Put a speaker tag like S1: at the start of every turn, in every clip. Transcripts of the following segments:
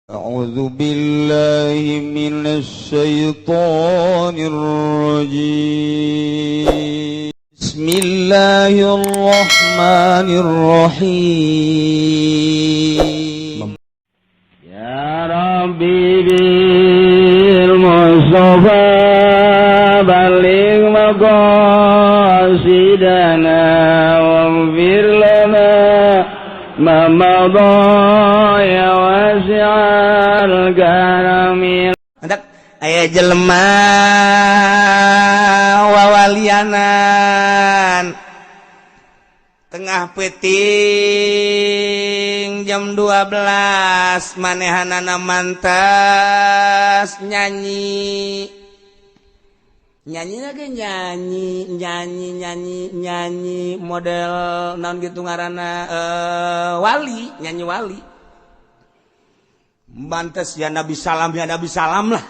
S1: أعوذ بالله من الشيطان الرجيم. بسم الله الرحمن الرحيم.
S2: يا ربي بالمصطفى بلغ مقاصدنا واغفر لنا ما مضى يا واسع الكرم.
S3: Hendak aya jelema wawalianan tengah peuting jam 12, manehanana mantas nyanyi nyanyi lagi, nyanyi nyanyi nyanyi nyanyi model naon gitu ngaranna, wali, nyanyi wali mantas, ya Nabi salam, ya Nabi salam lah,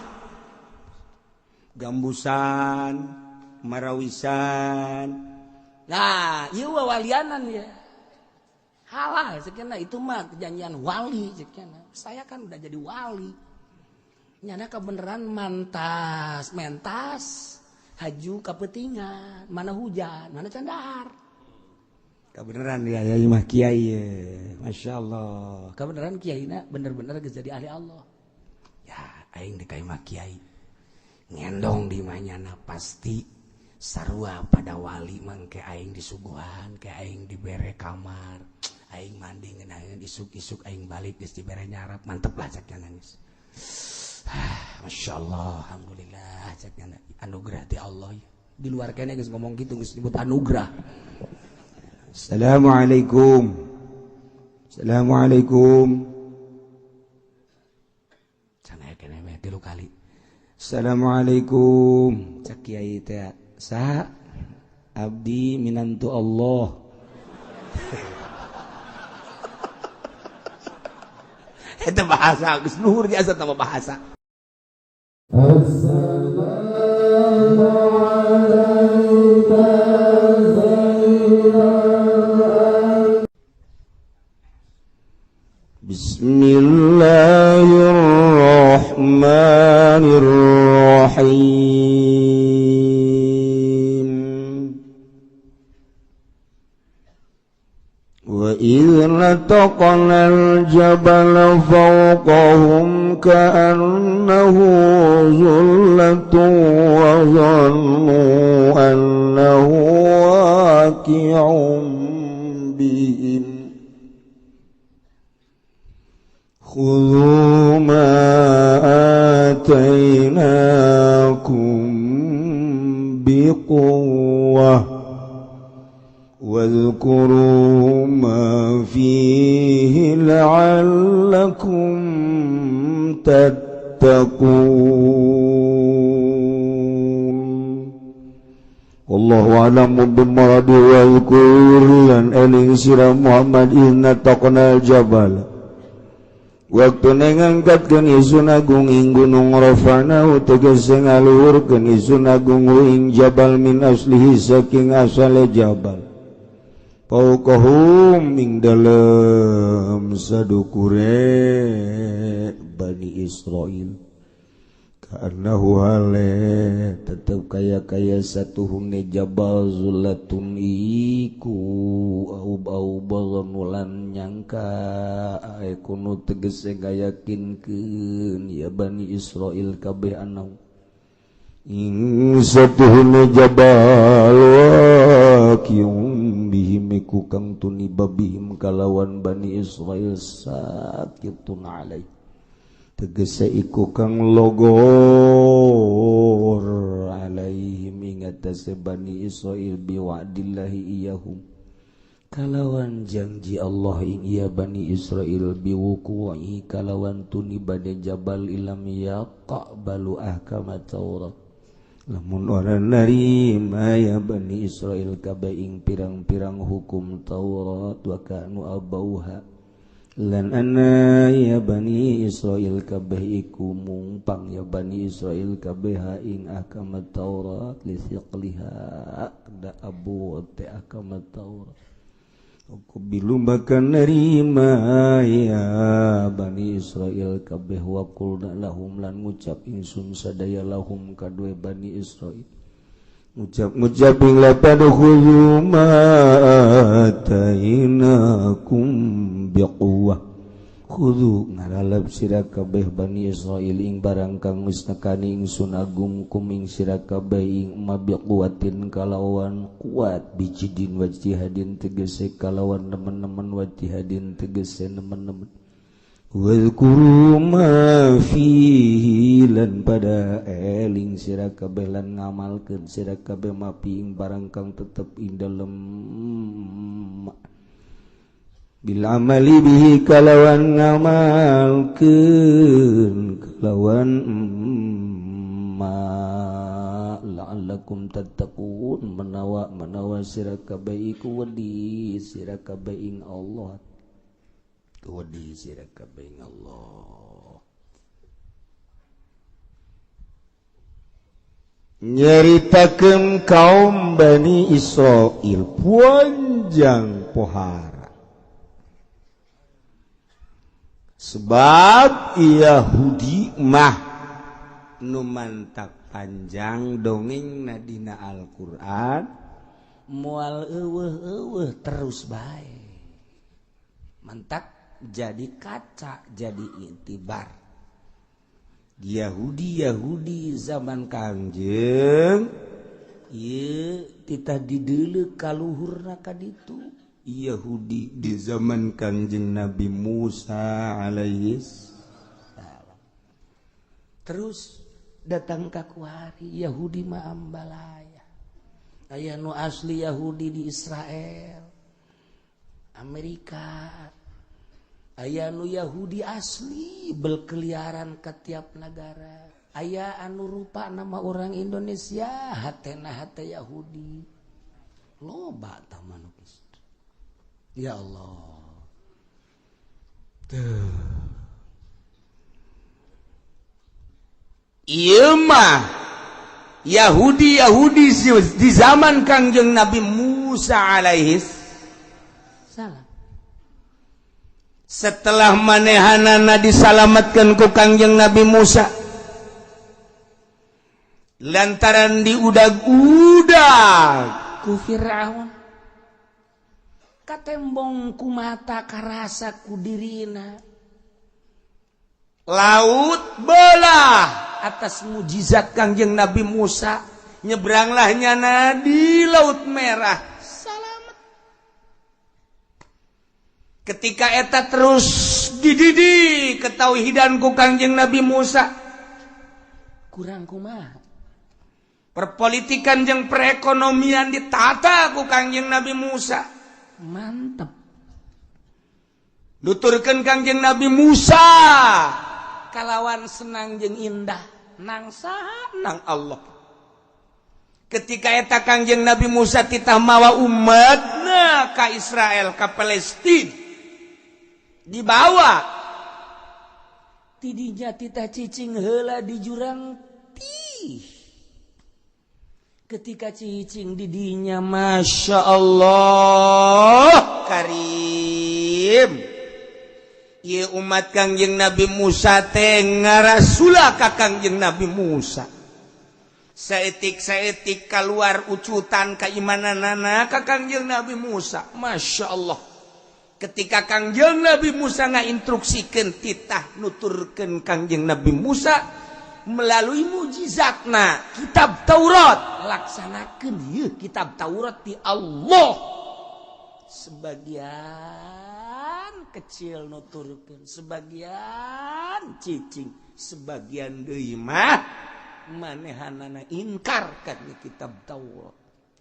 S3: gambusan marawisan. Nah, iya, wawalianan ya halal sekian. Itu mah perjanjian wali sekian. Saya kan udah jadi wali, nyana kebenaran mantas mentas haju kapeutingan, mana hujan, mana can dahar. Kebenaran ya, ya mah kiai ya. Masya Allah, kebenaran kiai na bener-bener geus jadi ahli Allah ya. Aing di mah kiai ngendong di manyana pasti sarua pada wali. Mangke aing disuguhan ke aing, dibere kamar aing mandi ngeunaheun, isuk-isuk aing balik geus dibere nyarap, mantep lah cek nangis. Masya Allah, alhamdulillah cek, anugerah ti Allah ya. Di luar kene geus ngomong gitu, geus disebut anugerah.
S1: Assalamualaikum. Assalamualaikum.
S3: Can aya kene meh tilu kali.
S1: Assalamualaikum.
S3: Cek kiai teh, "Saha?" "Abdi minantu Allah." Itu bahasa geus luhur jasa nama bahasa.
S2: السلام عليك سيد.
S1: بسم الله الرحمن الرحيم. وإذ نتقنا الجبل فوقهم كأنه ظلة وظنوا أنه واقع بهم خذوا ما آتيناكم بقوة واذكروا ما فيه لعلكم تتقون. والله أعلم بمراده. واذكر lan eling sira Muhammad إذ نتقنا الجبل waktu ngangkatkeun Isun Agung ing gunung, رفعناه tegese ngaluhurkeun Isun Agung ing jabal من أصله saking asale jabal, فوقهم ing dalem sadukure Bani Israil, كأنه hale tetep kaya-kaya satuhune jabal ظلة iku aub-aub lan nyangka أيقنوا tegese ngayakinkeun ya Bani Israil kabeh أنه ing satuhune jabal واقع بهم iku kang tuniba بهم kalawan Bani Israil, ساقط عليه tegese iku kang logor عليهم ing atase Bani Israil, بوعد الله إياهم kalawan janji Allah ing iya Bani Israil, بوقوعه kalawan tunibane jabal, إن لم يقبلوا أحكام التوراة lamun ora narima ya Bani Israil kabeh ing pirang-pirang hukum Taurat, وكانوا أبوها lan ana ya Bani Israil kabeh iku mungpang ya Bani Israil kabeh ing ahkam Taurat, لثقلها da abu te ahkam Taurat. Qabilu maka nerima ya Bani Israil kabeh wa qulna lahum lan ngucap ingsun sadaya lahum kadue Bani Israil ngucap ing laqad khudhu ma atainakum biquwwah khudhu ngaralap sira kabeh Bani Israil ing barang kang wis nekani ingsun agum kum ing sira kabeh ing ma biquwatin kalawan kuat bijidin wajtihadin tegese kalawan nemen-nemen wajtihadin tegese nemen-nemen wadhkuru ma fihi lan pada eling sira kabeh lan ngamalkeun sira kabeh ma fi ing barang kang tetep ing dalem bil amali bihi kalawan ngamalkeun kalawan ma la'allakum tattaqun menawa menawa sira kabeh iku wedi sira kabeh ing Allah wedi sira kabeh ing Allah. Nyaritakeun kaum Bani Israil panjang pohara sebab Yahudi mah nu mantak panjang dongeng nadina Al-Qur'an moal eueuh-eueuh terus bae mantak jadi kaca jadi intibar. Yahudi Yahudi zaman Kangjeng ieu titah dideuleu kaluhurna ka ditu. Yahudi di zaman Kangjeng Nabi Musa alaihis salam. Terus datang ka kuari Yahudi mah ambalaya. Aya nu asli Yahudi di Israel, Amerika. Aya nu Yahudi asli berkeliaran ke tiap negara. Aya anu rupa nama orang Indonesia hatena hate Yahudi. Loba tah manuk. Ya Allah. Tuh. Ieu mah Yahudi Yahudi di zaman Kangjeng Nabi Musa alaihis salam. Setelah manehanana disalamatkan ku Kangjeng Nabi Musa lantaran diudag-udag ku Firaun katembong ku mata karasa ku dirina laut belah atas mujizat Kangjeng Nabi Musa nyebranglah nyana di Laut Merah salamet. Ketika eta terus dididik ketauhidan ku Kangjeng Nabi Musa kurang kumaha perpolitikan jeung perekonomian ditata ku Kangjeng Nabi Musa mantep. Nuturkeun Kangjeng Nabi Musa kalawan senang jeung indah nang saha nang Allah. Ketika eta Kangjeng Nabi Musa titah mawa umatna ka Israel ka Palestina dibawa tidinya titah cicing heula di jurang tih. Ketika cicing didinya Masya Allah Karim ieu umat Kangjeng Nabi Musa teh ngarasula ka Kangjeng Nabi Musa saetik-saetik keluar ucutan keimananana ka Kangjeng Nabi Musa. Masya Allah ketika Kangjeng Nabi Musa ngainstruksikeun titah nuturkeun Kangjeng Nabi Musa melalui mujizatna kitab Taurat laksanakeun ieu kitab Taurat di Allah sebagian kecil nuturkeun sebagian cicing sebagian deui mah manehanana inkar kan kitab Taurat.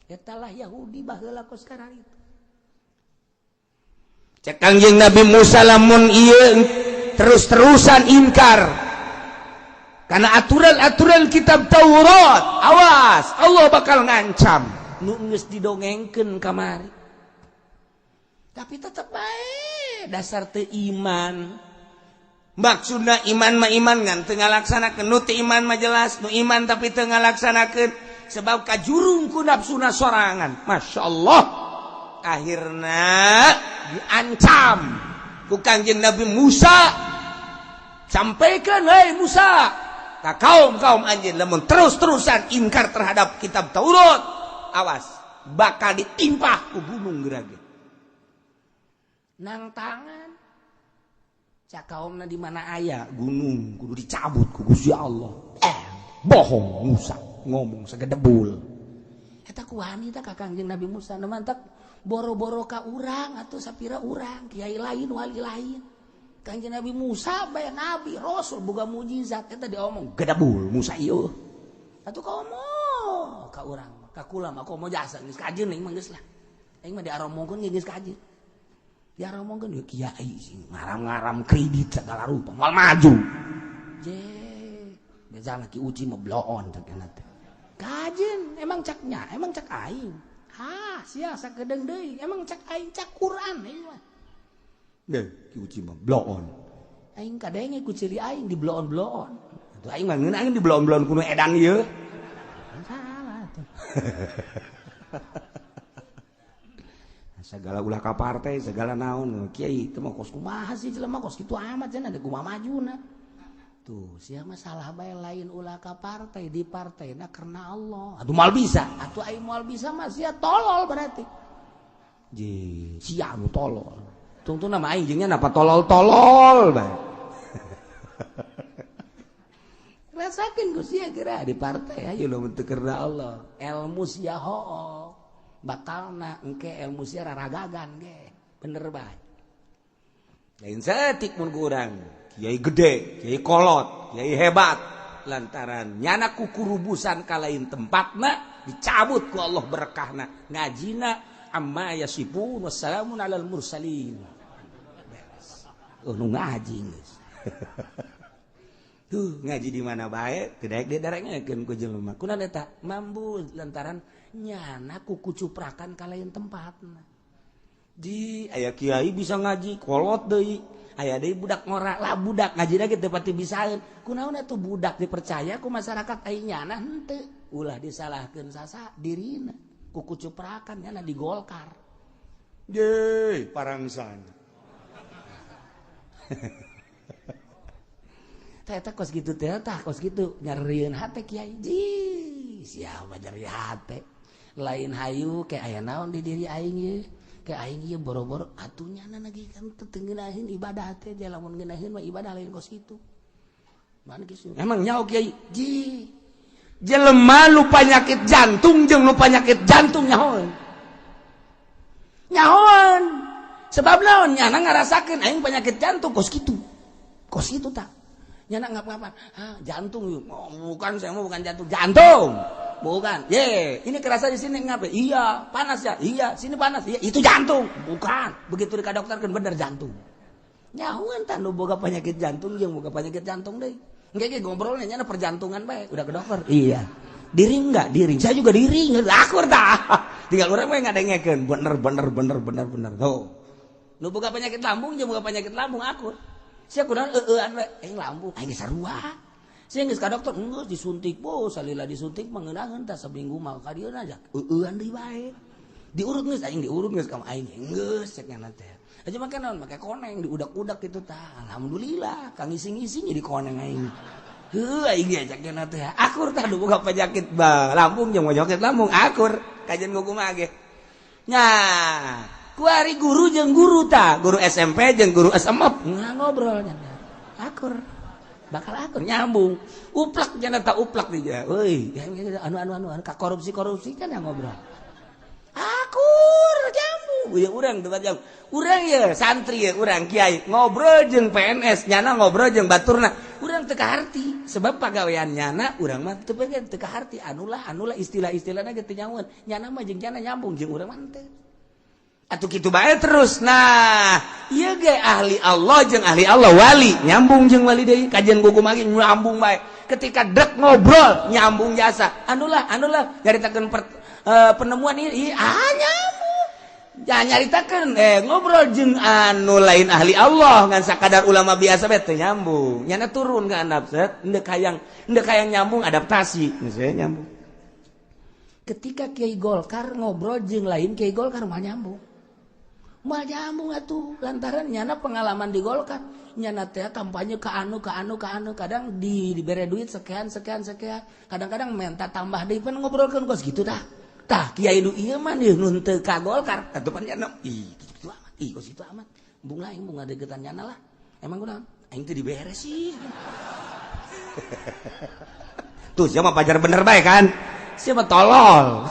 S1: Eta lah Yahudi baheula kos sekarang itu. Cek Kangjeng Nabi Musa lamun ieu terus-terusan inkar karena aturan-aturan kitab Taurat awas Allah bakal ngancam nu geus didongengkeun kamari tapi tetep bae dasar teu iman. Maksudna iman mah iman ngan teu ngalaksanakeun nu teu iman mah jelas nu iman tapi teu ngalaksanakeun sebab kajurung ku nafsuna sorangan. Masya Allah Akhirna diancam ku Kangjeng Nabi Musa. Sampaikan, hei Musa, ka kaum-kaum anjeun lamun terus-terusan ingkar terhadap kitab Taurat, awas bakal ditimpah ku gunung gerage. Nang tangan cak kaumna di mana aya gunung kudu dicabut ku Gusti Allah. Bohong Musa ngomong segedebul. Eta ku wanita ka Kangjeng Nabi Musa nu mantak boro-boro ka urang atuh sapira urang kiai lain wali lain. Kangjeng Nabi Musa bae nabi rasul boga mujizat eta diomong gedebul Musa ieu. Atuh komo ka urang ka kula mah komo jasa geus kajeun aing mah geus lah. Aing mah diaromongkeun geus kajeun. Diaromongkeun we kiai sing ngaram-ngaram kredit segala rupa moal maju. Je, bejana Ki Uci mah bloon teh kana teh. Kajeun emang caknya, emang cak aing. Ha, sia sakedeung deui, emang cak aing cak Quran aing mah. Deh, Ki Uci mah bloon. Aing kadenge ku ciri aing di bloon-bloon. Atuh aing mah ngeunah aing di bloon-bloon kuno edan ieu. Salah tuh. Segala ulah ka partai, segala naon, kiai teu mah kos kumaha sih jelema kos kitu amat cenah ada kumaha majuna. Tuh, sia mah salah bae lain ulah ka partai, di partaina karena Allah. Atuh moal bisa, atuh aing moal bisa mah sia tolol berarti. Je, sia nu tolol. Tungtungna mah aing jeung nya napa tolol-tolol bae. Rasakeun ku sia geura di partai ayo lamun teu karena Allah. Elmu sia hoo. Bakalna engke elmu sia raragagan ge. Bener bae. Lain saeutik mun ku urang. Kiai gede, kiai kolot, kiai hebat lantaran nyana kukurubusan ka lain tempatna dicabut ku Allah berkahna ngajina amma yasifun wassalamun alal mursalin. Beres. Oh nu ngaji geus. Tuh ngaji di mana bae teu daek didarengekeun ku jelema. Kunaon eta? Mambu lantaran nyana kukucuprakan ka lain tempatna. Di aya kiai bisa ngaji kolot deui. Aya deui budak ngora lah budak ngajina ge teu pati bisaeun. Kunaon atuh budak dipercaya ku masyarakat aing nyana henteu. Ulah disalahkeun sasa dirina. Kukucuprakan nyana di Golkar. Ye, parangsan. Tah eta kos kitu teh tah kos kitu nyerieun hate kiai. Ji, siapa nyeri hate? Lain hayu ke aya naon di diri aing ye. Ke aing ieu boro-boro atuh nyana lagi kan teu ngeunaheun ibadah teh lamun ngeunaheun mah ibadah lain kos kitu. Mana kisu? Emang nyaho kiai? Ji. Jelema lu penyakit jantung jeung lu penyakit jantung nyahoeun. Nyahoeun. Sebab naon nyana ngarasakeun aing penyakit jantung kos kitu. Kos kitu tah. Nyana ngap-ngapan. Hah, jantung yuk. Oh, bukan saya mau bukan jantung, jantung. Bukan. Ye, ini kerasa di sini ngapa? Iya, panas ya. Iya, sini panas. Iya, itu jantung. Bukan. Begitu di dokter kan bener jantung. Nyahuan tah nu boga penyakit jantung jeung boga penyakit jantung deui. Engke ge ngobrolnya nyana perjantungan bae, udah ke dokter. Iya. Diring enggak? Diring. Saya juga diring. Akur tah. Tinggal urang mah ngadengekeun bener bener bener bener bener. Tuh. Nu boga penyakit lambung jeung boga penyakit lambung akur. Sia kunaon eueuan we, aing lambung, aing sarua. Sia geus ka dokter, geus disuntik, bo salila disuntik mah ngeunaheun tah saminggu mah ka dieu aja. Eueuan deui bae. Diurut geus aing diurut geus ka aing geus cek nyana teh. Aja make naon make koneng diudak-udak kitu tah. Alhamdulillah kang ngising-ngising jadi koneng aing. Heuh aing ge cek nyana teh. Akur tah nu boga penyakit ba lambung jeung penyakit lambung akur kajian kumaha ge. Nya kuari guru jeung guru ta, guru SMP jeung guru SMA ngobrol nya. Akur. Bakal akur nyambung. Uplak nya ta uplak di dia. Euy, anu anu anu ka korupsi-korupsi kan yang ngobrol. Akur nyambung. Ya urang tempat jam. Urang ya santri ya urang kiai ngobrol jeung PNS nyana ngobrol jeung baturna. Urang teu kaharti sebab pagawean nyana urang mah teu pengen teu kaharti anulah anulah istilah-istilahna ge teu nyahueun. Nyana mah jeung nyana nyambung jeung urang mah teu. Atuh kitu bae terus. Nah, ieu ge ahli Allah jeung ahli Allah wali nyambung jeung wali deui kajian kuku magi nyambung bae. Ketika dek ngobrol nyambung jasa. Anulah anulah nyaritakeun penemuan ieu ah nyambung. Jangan nyaritakeun ngobrol jeung anu lain ahli Allah ngan sakadar ulama biasa bae teu nyambung. Nyana turun ka andap set endek hayang nyambung adaptasi misalnya nyambung. Ketika Kiai Golkar ngobrol jeung lain Kiai Golkar mah nyambung.
S3: Moal nyambung atuh, lantaran nyana pengalaman di Golkar, nyana teh kampanye ke anu, ke anu, ke anu, kadang di dibere duit sekian sekian sekian, kadang-kadang minta tambah deui, pan ngobrolkeun kos gitu tah. Tah, kiai nu ieu mah nu teu ka Golkar atuh, pan nyana ih gitu amat, ih kos gitu amat, embung lah, embung ngadeukeutan nyana lah. Emang kunaon aing teu dibere sih? Tuh, siapa pajar bener bae kan, siapa tolol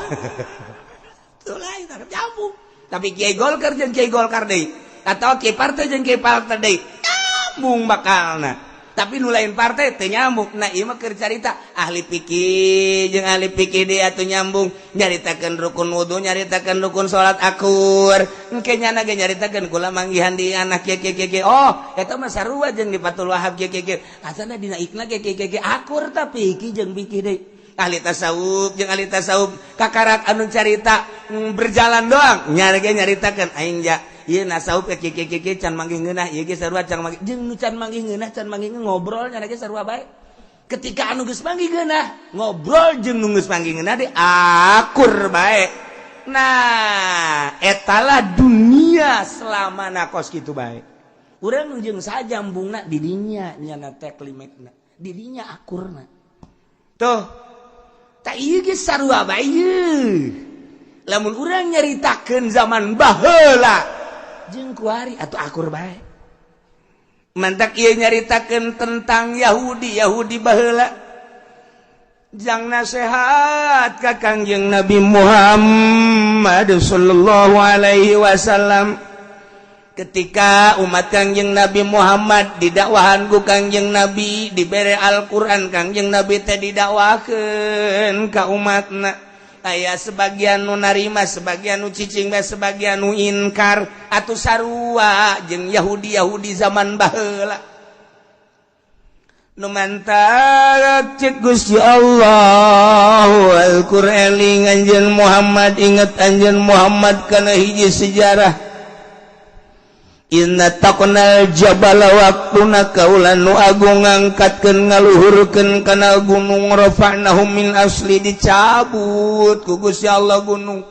S3: tuh lain nyambung. Tapi kiai Golkar jeung kiai Golkar deui atau kiai partai jeung kiai partai deui nyambung bakalna, tapi nu lain partai teu nyambung. Nah, ieu mah keur carita ahli fikih jeung ahli fikih deui atuh nyambung, nyaritakeun rukun wudu, nyaritakeun rukun salat akur. Engke nyana ge nyaritakeun kula manggihan di anak kieu kieu kieu, oh eta mah sarua jeung di Fathul Wahab kieu kieu kieu, asana dina ikna kieu kieu kieu, akur. Tapi fikih jeung fikih deui, ahli tasawuf jeung ahli tasawuf, kakarak anu carita berjalan doang nyari ge nyaritakeun aing ja ieu nasawuf ke kieu kieu kieu, can manggih ngeunah, ieu ge sarua can manggih jeung nu can manggih ngeunah, can manggih ngobrol nyari ge sarua bae. Ketika anu geus manggih ngeunah ngobrol jeung nu geus manggih ngeunah deui, akur bae. Nah, etalah dunia selama nakos kitu bae. Urang jeung sajambungna di dinya, nyana teh klimekna di dinya, akurna tuh. Tak, ieu ge sarua bae. Lamun urang nyaritakeun zaman baheula jeung kuari atuh akur bae. Mantak ieu nyaritakeun tentang Yahudi, Yahudi baheula jang nasehat ka Kangjeng Nabi Muhammad sallallahu alaihi wasallam. Ketika umat Kangjeng Nabi Muhammad didakwahan ku Kangjeng Nabi, dibere Al-Qur'an, Kangjeng Nabi teh didakwakeun ka umatna, aya sebagian nu narima, sebagian nu cicing bae, sebagian nu inkar. Atuh sarua jeung Yahudi Yahudi zaman baheula nu mantak cek Gusti Allah, Al-Qur'an, eling anjeun Muhammad, inget anjeun Muhammad kana hiji sejarah. Inna taqnal jabala, waktuna kaula nu agung ngangkatkeun, ngaluhurkeun kana gunung, rafa'nahu min asli, dicabut ku Gusti Allah gunung,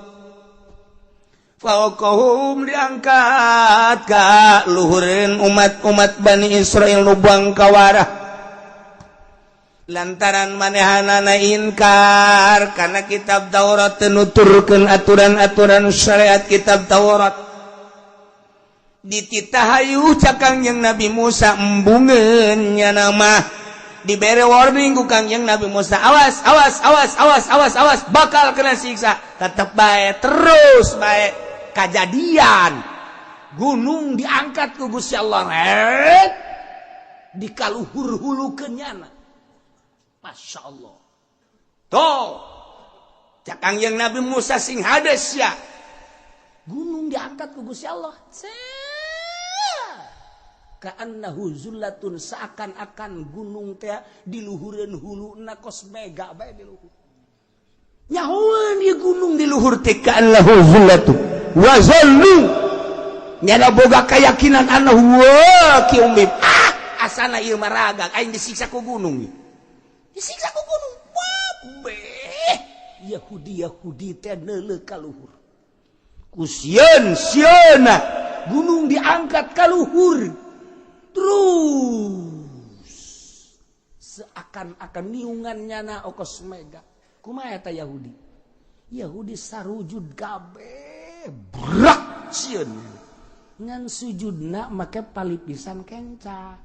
S3: fawqahum, diangkat ka luhureun umat-umat Bani Israel nu bangkawarah lantaran manehanana inkar karena kitab Taurat teu nuturkeun aturan-aturan syariat kitab Taurat. Dititah hayu cak Kangjeng Nabi Musa, embungeun nama, dibere warning ku Kangjeng Nabi Musa, awas, awas, awas, awas, awas, awas, bakal kena siksa. Tetap baik, terus baik, kejadian gunung diangkat ku Gusti Allah, dikaluhur hulu nyana. Masya Allah tuh, cak Kangjeng Nabi Musa, sing hades ya. Gunung diangkat ku Gusti Allah, ka'annahu zullatun, seakan-akan gunung teh diluhureun huluna kos mega bae di luhur. Nyahoeun ieu gunung di luhur teh ka'annahu zullatun wa zallu, nyana boga keyakinan annahu waqi'un bihim. Ah, asana ieu mah ragag aing disiksa ku gunung, disiksa ku gunung. Wah, beh, Yahudi Yahudi teh neuleuh ka luhur ku sieun sieuna gunung diangkat ka luhur terus seakan-akan niungan nyana okos mega. Kumaha eta Yahudi? Yahudi sarujud kabeh, brak sieun, ngan sujudna make palipisan kenca.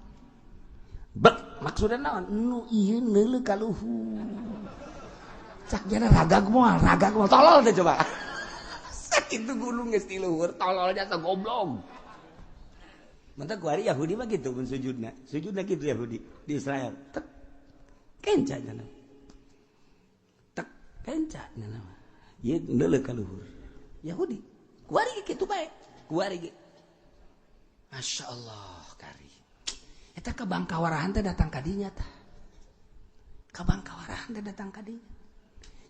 S3: Bek, maksudna naon? Nu ieu neuleuh ka luhur, cak jana ragag moal, ragag moal. Tolol teh coba, sakitu gunung geus di luhur, tololnya teh goblok. Mantap kuari Yahudi mah gitu mun sujudna. Sujudna gitu Yahudi di Israel. Tek kenca jana. Tek kenca jana. Ieu neuleuh ka luhur. Yahudi. Kuari kitu bae. Kuari ge. Masya Allah kari. Eta ka Bangkawarahan teh datang ka dinya tah. Ka Bangkawarahan teh datang ka dinya.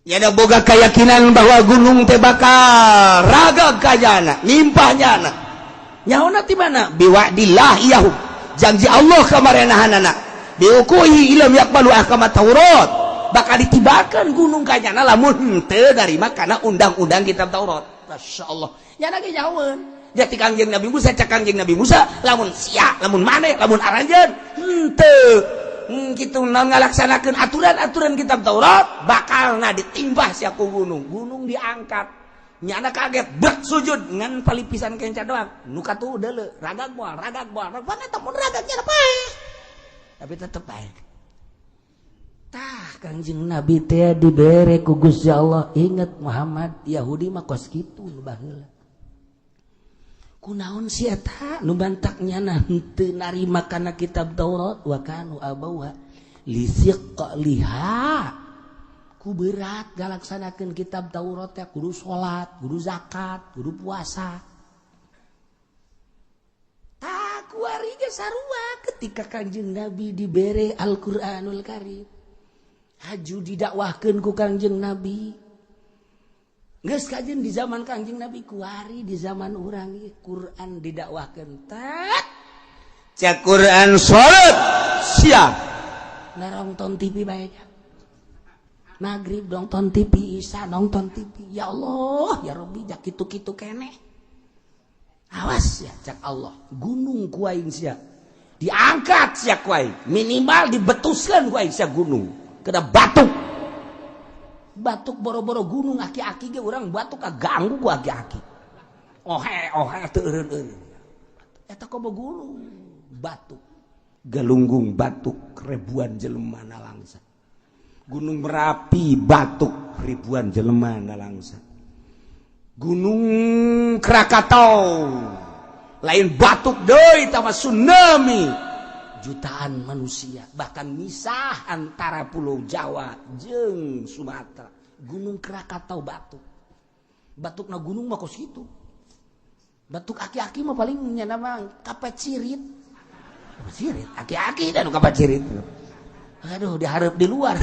S3: Nyana boga keyakinan bahwa gunung teh bakal ragag kajana, nimpah nyana. Nyaona ti mana? Biwa'dillah iyahum, janji Allah kamarenahanana, biwuqu'ihi illam yaqbalu ahkama Taurat, bakal ditibakan gunung kanyana lamun henteu narima kana undang-undang kitab Taurat. Masya Allah, nyana ge nyahoeun.
S1: Jati Kangjeng Nabi Musa, cak Kangjeng Nabi Musa, lamun sia, lamun maneh, lamun aranjeun henteu kitu naon ngalaksanakeun aturan-aturan kitab Taurat, bakalna ditimbah sia ku gunung. Gunung diangkat. Nyana kaget, bek sujud ngan palipisan kenca doang. Nu katuh deuleu, ragag moal, ragag moal. Mana eta mun ragagnya bae. Tapi tetep bae. Tah Kangjeng Nabi teh dibere ku Gusti Allah, inget Muhammad, Yahudi mah kos kitu nu baheula. Kunaon si eta nu bantaknya henteu narima kana kitab Taurat wa kanu abauha lisiqliha. Ku berat galaksanakeun kitab Taurat teh, kudu salat, kudu zakat, kudu puasa. Tah kuari ge sarua ketika Kangjeng Nabi dibere Al-Qur'anul Karim. Haju didakwahkeun ku Kangjeng Nabi. Geus kajen di zaman Kangjeng Nabi, kuari di zaman urang ieu Quran didakwahkeun. Tat
S2: Cek Quran salat siap.
S3: Nonton TV bae. Maghrib nonton TV, Isya nonton TV. Ya Allah, ya Rabbi, jak kitu-kitu keneh. Awas ya cak Allah,
S1: gunung ku aing sia. Diangkat sia ku aing, minimal dibetuskeun ku aing sia gunung. Kena batuk.
S3: Batuk boro-boro gunung aki-aki ge urang batuk kaganggu ku aki-aki.
S1: Ohe ohe teu eureun-eureun.
S3: Eta komo gunung batuk.
S1: Galunggung batuk ribuan jelema nalangsa. Gunung Merapi batuk ribuan jelema nalangsa. Gunung Krakatau lain batuk deui tama tsunami.
S3: Jutaan manusia bahkan misah antara Pulau Jawa jeung Sumatera. Gunung Krakatau batuk. Batukna gunung mah kos kitu. Batuk aki-aki mah paling nya mah kapet cirit. Kapet cirit, aki-aki dan kapet cirit. Aduh, diharap di luar.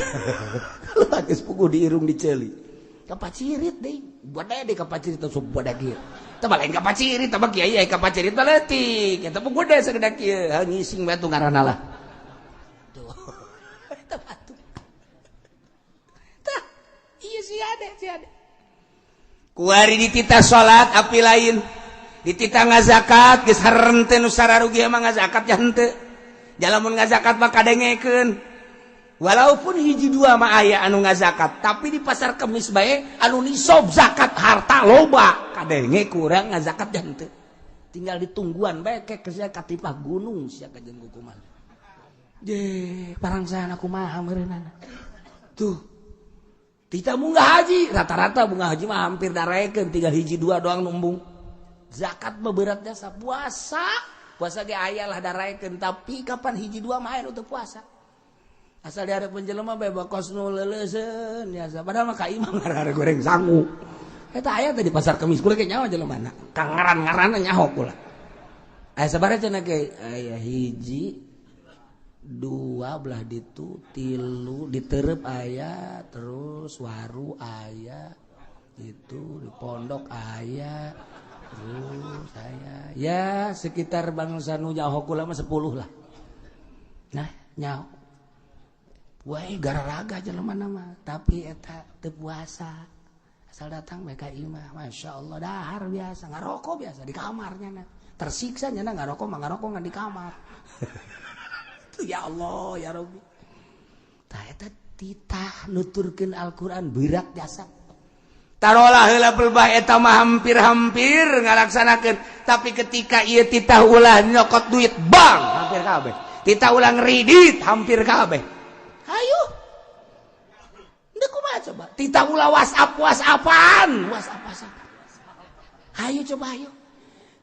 S1: Kalau geus puguh di irung diceuli.
S3: Kapet cirit deui. Gede deui kapet cirit teh budak kieu. Teh lain kapet cirit, teh kiai ai kapet cirit mah leutik. Eta mah gede sagede kieu. Ngising bae tuh ngaranna lah. Tuh. Eta batuk. Tah, ieu si ade, si ade.
S1: Kuari dititah salat api lain. Dititah ngazakat geus harente nu sararugi mah ngazakat ya henteu. Jalamun ngazakat mah kadengekeun. Walaupun hiji dua mah aya anu ngazakat, tapi di pasar Kemis bae anu nisob zakat harta loba, kadenge kurang ngazakat ya henteu.
S3: Tinggal ditungguan bae ke sia katipah gunung sia kajeun kumaha. Je, parangsana kumaha meureunana.
S1: Tuh. Tita munggah haji, rata-rata bunga haji mah hampir darekeun, tinggal hiji dua doang numbung.
S3: Zakat mah berat jasa, puasa. Puasa ge aya lah darekeun, tapi kapan hiji dua mah aya nu teu puasa. Asal dihareupeun jelema bae bakos nu leuleuseun biasa. Padahal mah ka imam
S1: ngarara goreng sangu.
S3: Eta aya teh di pasar Kemis kula ge nyawa jelemana. Ka ngaran-ngaranna nyaho kula. Aya sabaraha cenah ge? Aya hiji dua belah ditu, tilu diterep aya, terus waru aya, itu di pondok aya, terus aya. Ya sekitar bangsa nu nyaho kula mah 10 lah. Nah, nyaho. Wah, gararaga jelema mah, tapi eta teu puasa. Asal datang bae ka imah, Masya Allah dahar biasa, ngarokok biasa di kamarnya na. Tersiksa nya ngarokok mah ngarokok ngan di kamar. Tuh ya Allah ya Rabbi. Tah eta titah nuturkeun Al-Qur'an berat jasa.
S1: Tarolah heula pelbah eta mah hampir-hampir ngalaksanakeun, tapi ketika ieu titah ulah nyokot duit bank hampir kabeh. Titah ulah ngredit hampir kabeh.
S3: Ayo. Ndek kumaha coba? Titah ulah WhatsApp WhatsAppan, WhatsApp WhatsApp. Ayo coba ayo.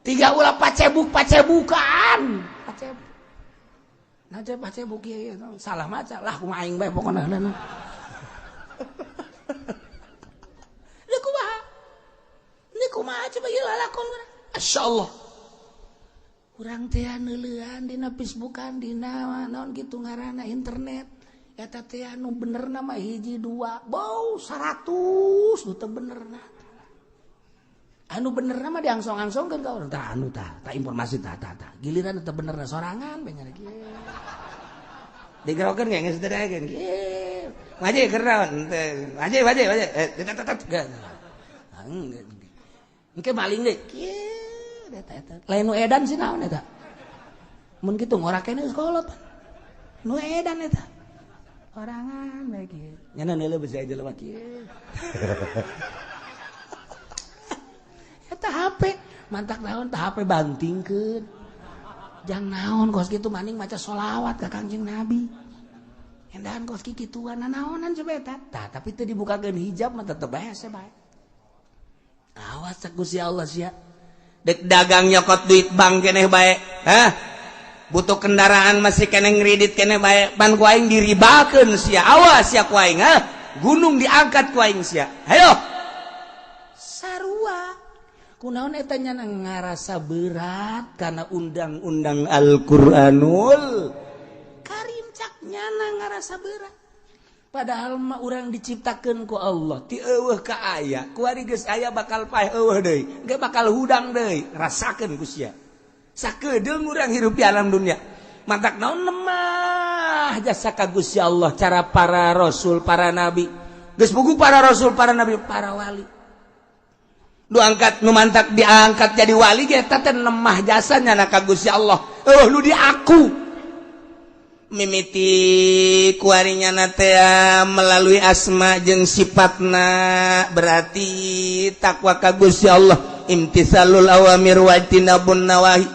S1: Tiga ulah pacebuk pacebukan.
S3: Pacebuk. Nah coba pacebuk ieu salah maca lah kumaha aing bae pokona heula. Ndek kumaha? Ndek kumaha coba ieu lalakon urang? Masyaallah. Urang teh neuleuan dina Facebookan dina naon kitu ngaranna internet. Eta teh anu benerna mah hiji dua, bau 100 nu teu benerna. Anu benerna mah diangsong-angsongkeun ka urang. Tah anu tah, tah informasi tah tah tah. Giliran teu benerna sorangan bae nya kieu.
S1: Digerokeun ge geus teu daekeun. Kieu. Ngaji keur naon teu. Ngaji ngaji ngaji. Tet tet tet.
S3: Engke maling deui. Kieu. Eta eta lain nu edan sih, naon eta? Mun kitu ngora keneh geus kolot. Nu edan eta orangan bae kieu nya, neuleuh besi jelema kieu. Eta HP mantak naon tah? HP bantingkeun jang naon kos kitu? Maning maca sholawat ka Kangjeng Nabi endahan kos kikituan, naonan coba eta tah? Tapi teu dibukakeun hijab mah tetep bae hese bae. Awas cek Gusti Allah sia.
S2: Dek dagang nyokot duit bank keneh bae, hah? Butuh kendaraan masih keneh ngredit keneh bae, pan ku aing diribakeun sia. Awas sia ku aing, hah? Gunung diangkat ku aing sia, hayo.
S3: Sarua kunaon eta nyana ngarasa berat karena undang-undang
S2: Al-Qur'anul
S3: Karim? Cak nyana ngarasa berat, padahal mah urang diciptakeun ku Allah
S2: ti eueuh ka aya. Kuari geus aya bakal paeh, eueuh deui, ge bakal hudang deui. Rasakeun ku sia sakedeung urang hirup di alam dunia. Mantak naon lemah jasa ka Gusti Allah, cara para rasul, para nabi, geus buku para rasul, para nabi, para wali nu angkat, nu mantak diangkat jadi wali ge eta teh lemah jasanya na ka Gusti Allah. Eueuh nu diaku mimiti kuarinya natea melalui asma jeung sifatna, berarti takwa ka Gusti Allah, imtisalul awamir wajtinabun nawahi.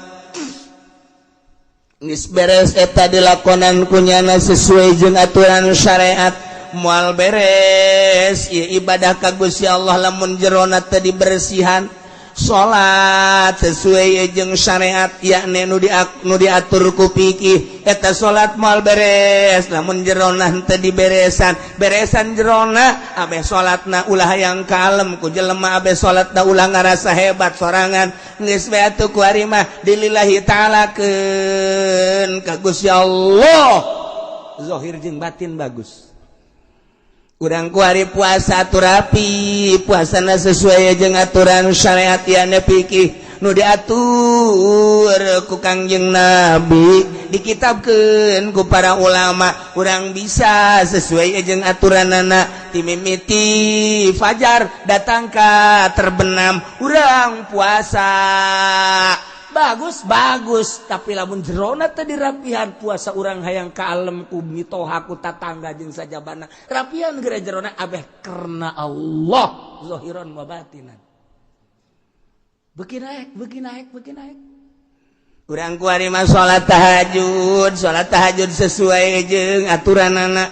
S2: Geus beres eta dilakonan kunyana sesuai jeung aturan syariat, moal beres ieu ibadah ka Gusti Allah lamun jerona teu dibersihan. Salat sesuai jeung syariat, yakni nu diatur ku fikih, eta salat moal beres lamun jerona teu diberesan. Beresan jerona abeh salatna, ulah yang kalem ku jelema, abeh salatna ulah ngarasa hebat sorangan. Geus we atuh, kuari mah dilillahi ta'alakeun ka Gusti Allah,
S3: zahir jeung batin bagus.
S2: Urang kuari puasa atuh rapi puasana sesuai jeung aturan syariat ya fikih nu diatur ku Kangjeng Nabi, dikitabkeun ku para ulama. Urang bisa sesuai jeung aturanana, timimiti fajar datang ka terbenam urang puasa.
S3: Bagus bagus, tapi lamun jerona teu dirapihan, puasa urang hayang kalem ku mitoha, ku tatangga jeung sajabana. Rapihan geura jerona abeh karena Allah, zahiran wa batinan. Beuki naik, beuki naik, beuki naik.
S2: Urang kuari mah salat tahajud, salat tahajud sesuai jeung aturanana,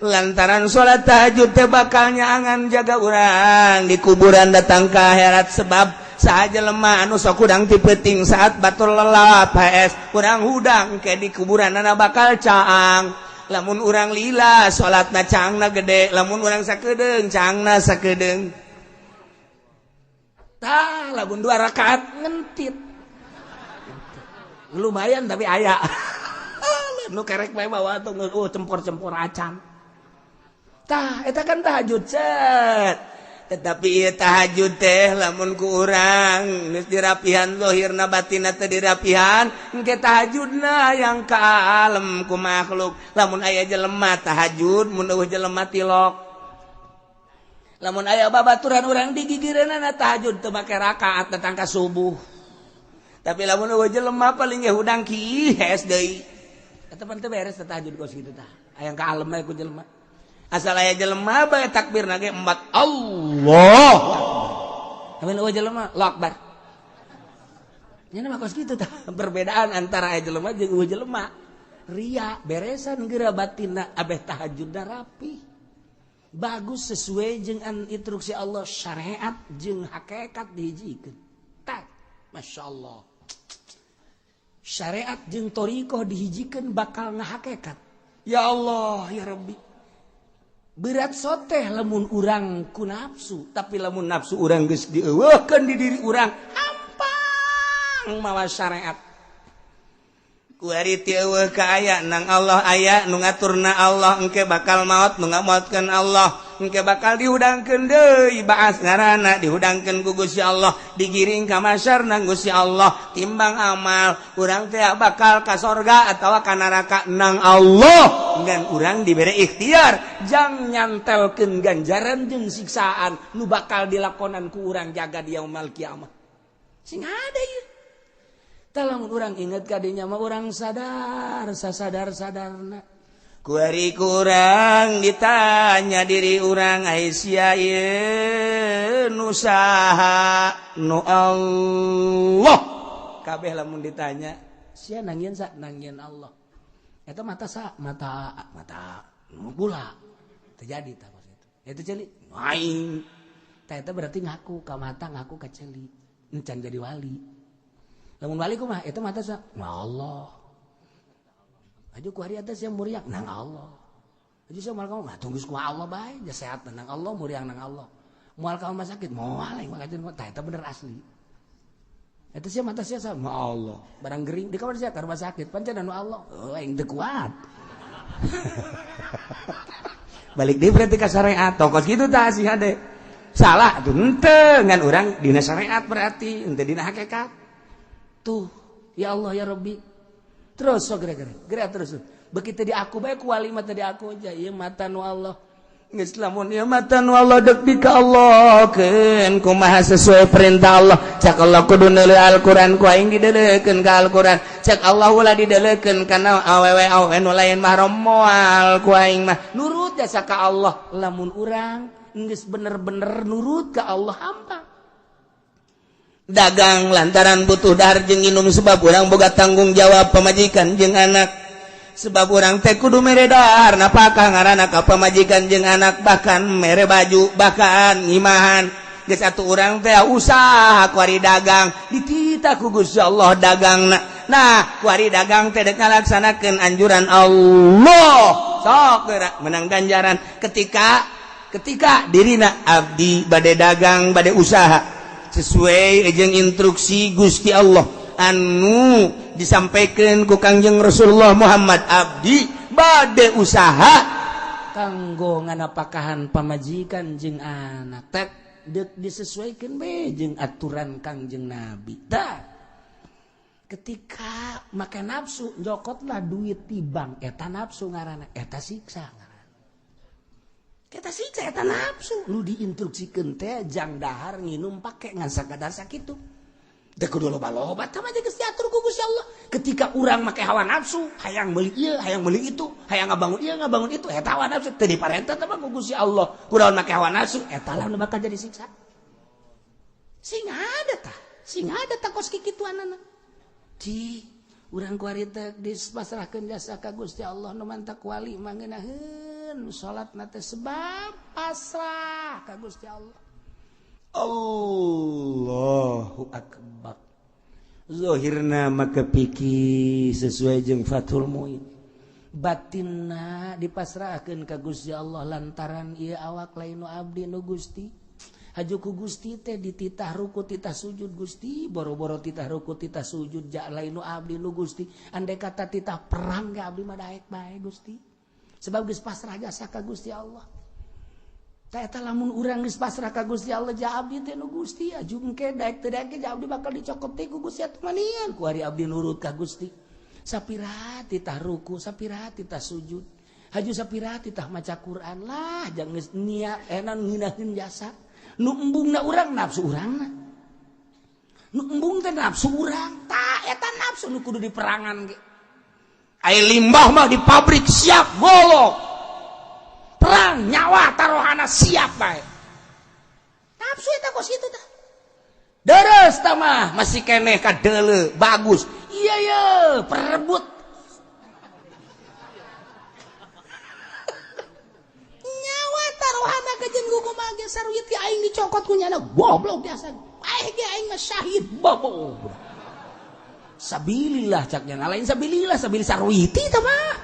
S2: lantaran salat tahajud teh bakal nyaangan jaga urang di kuburan datang ke akhirat, sebab saja lemah anu sok hudang ti peuting saat batur lelap HS kurang hudang ke di kuburan anak bakal caang. Lamun urang lila salatna, caangna gede. Lamun urang sakedeung, caangna sakedeung.
S3: Tah, lamun dua rakaat ngentit lumayan, tapi aya nu kerek bae bawa tuh, cempor-cempor acan. Tah, eta kan tahajud cet.
S2: Tetapi ieu tahajud teh lamun ku urang geus dirapihan zahirna, batinna teh dirapihan, engke tahajudna yang kalem ku makhluk. Lamun aya jelema tahajud, mun eueuh jelema tilok.
S3: Lamun aya babaturan urang digigireunana tahajud teu make rakaat datang ka subuh.
S2: Tapi lamun eueuh jelema paling ge hudang ki hes deui.
S3: Eta pan teu beres tahajud kos kitu tah, aya kalem bae ku jelema.
S2: Asal aya jelema bae takbir ge empat, Allah.
S3: Amin, eueuh jelema, Allahu Akbar. Nya mah kos kitu tah, perbedaan antara aya jelema jeung eueuh jelema. Ria beresan geura batinna abeh tahajudna rapi. Bagus sesuai jeung instruksi Allah, syariat jeung hakikat dihijikeun. Tah, Masya Allah. Syariat jeung thoriqoh dihijikeun bakal ngahakekat. Ya Allah, ya Rabbi. Berat soteh lamun urang ku nafsu,
S2: tapi lamun nafsu urang geus dieuweuhkeun di diri urang,
S3: hampang mawa syariat.
S2: Kuari ti eueuh ka aya, nang Allah aya nu ngaturna Allah. Engke bakal maot, nu ngamaotkeun Allah. Engke bakal dihudangkeun deui, baas ngaranna dihudangkeun ku Gusti Allah, digiring ka masyar nang Gusti Allah. Timbang amal urang teh bakal ka sorga atawa ka neraka nang Allah, ngan urang dibere ikhtiar
S3: jang nyantelkeun ganjaran jeung siksaan nu bakal dilakonan ku urang jaga di yaumul kiamah. Sing ada ieu. Tah lamun urang inget ka dinya mah urang sadar sasadar-sadarna.
S2: Kuari kurang ditanya diri urang ai sia ieu nu saha nu Allah. Kabeh lamun ditanya
S3: sia nangieun sa nangieun Allah. Eta mata sa mata mata nu gula. Terjadi tah kos itu. Eta ceuli aing. Tah eta berarti ngaku ka mata ngaku ka ceuli. Encan jadi wali. Lamun wali kumaha eta mata sa Allah. Aju ku hari atas yang muriang nang Allah. Aju sia moal kamu mah tunggu ku Allah bae, ja sehat nang Allah, muriang nang Allah. Moal kamu mah sakit, moal aing mah kajeun tah eta bener asli. Eta sia mata sia sama Allah. Barang gering di kamar sia ka rumah sakit, pancen anu Allah. Oh aing teu kuat.
S2: Balik deui berarti ka syariat, tokos kitu tah sih hade. Salah atuh henteu ngan urang dina syariat berarti henteu dina hakikat.
S3: Tuh, ya Allah ya Rabbi. Terus so geura-geura, geura terus. Begitu di aku bae ku wali mah tadi aku aja ieu mata nu Allah.
S2: Geus lamun ieu mata nu Allah deuk di ka Allah keun kumaha sesuai perintah Allah. Cak Allah kudu neuleuh Al-Qur'an ku aing dideulekeun ka Al-Qur'an. Cak Allah ulah dideulekeun kana awewe awewe nu lain mahram moal ku aing mah.
S3: Nurut jasa ka Allah. Lamun urang geus bener-bener nurut ka Allah hampa.
S2: Dagang lantaran butuh dahar jeung minum sebab urang boga tanggung jawab pamajikan jeung anak. Sebab urang teh kudu mere dahar napakah ngaranna ka pamajikan jeung anak bahkan mere baju bahkan ngimahan. Geus atuh urang teh usaha kuari dagang dititah ku Gusti Allah dagangna. Nah kuari dagang teh dek ngalaksanakeun anjuran Allah. Sok geura menang ganjaran ketika ketika dirina abdi bade dagang bade usaha sesuai jeung instruksi Gusti Allah anu disampaikan ku Kangjeng Rasulullah Muhammad abdi bade usaha
S3: kanggo nganapakahan pamajikan jeung anak tek deuk disesuaikan be jeung aturan Kangjeng Nabi. Tah ketika make nafsu jokotlah duit di bank eta nafsu ngaranna eta siksa ngaranna. Eta siksa eta nafsu nu diinstruksikeun teh jang dahar nginum pake ngan sakadar sakitu. Teu kudu loba-loba tah mah geus diatur ku Gusti Allah. Ketika urang make hawa nafsu, hayang meuli ieu, hayang meuli itu, hayang ngabangun ieu, ngabangun itu, eta hawa nafsu teu diparentah teh mah ku Gusti Allah. Kunaon make hawa nafsu eta lah nu bakal jadi siksa. Sing ada tah, sing ada tah kos kikituanana. Di urang kuari teh dipasrahkeun jasa ka Gusti Allah nu mantak wali mah ngeunaheun salat na teh sebab pasrah ka Gusti Allah.
S2: Allahu akbar. Zahirna maka pikir sesuai jeung Fathul Muin.
S3: Batinna dipasrahkeun ka Gusti Allah lantaran ieu awak lain nu abdi nu Gusti. Haju ku Gusti teh dititah ruku titah sujud Gusti, boro-boro titah ruku titah sujud ja lain nu abdi nu Gusti. Andai kata titah perang ge abdi mah daek bae Gusti. Sebab geus pasrah jasa ka Gusti Allah. Tah eta lamun urang geus pasrah ka Gusti Allah ja abdi teh nu Gusti aju engke daek teu daek ja abdi bakal dicokot teh ku Gusti atuh manian ku ari abdi nurut ka Gusti. Sapira titah ruku, sapira titah sujud. Haju sapira titah maca Quran lah jang geus niat enan ngeunaheun jasa. Nu embungna urang nafsu urangna. Nu embung teh nafsu urang. Tah eta nafsu nu kudu diperangan ge.
S2: Ai limbah mah di pabrik siap golok.
S3: Perang nyawa taruhana siap bae. Nafsu eta kos kitu tah.
S2: Deres tah mah masih keneh ka deuleu bagus.
S3: Iya ye perebut. Nyawa taruhana kajeun kumaha ge saruit ge aing dicokot ku nyana goblok biasa. Aing ge aing mah syahid bobo. Sabilillah cak nyana lain sabilillah sabil saruiti tah mah.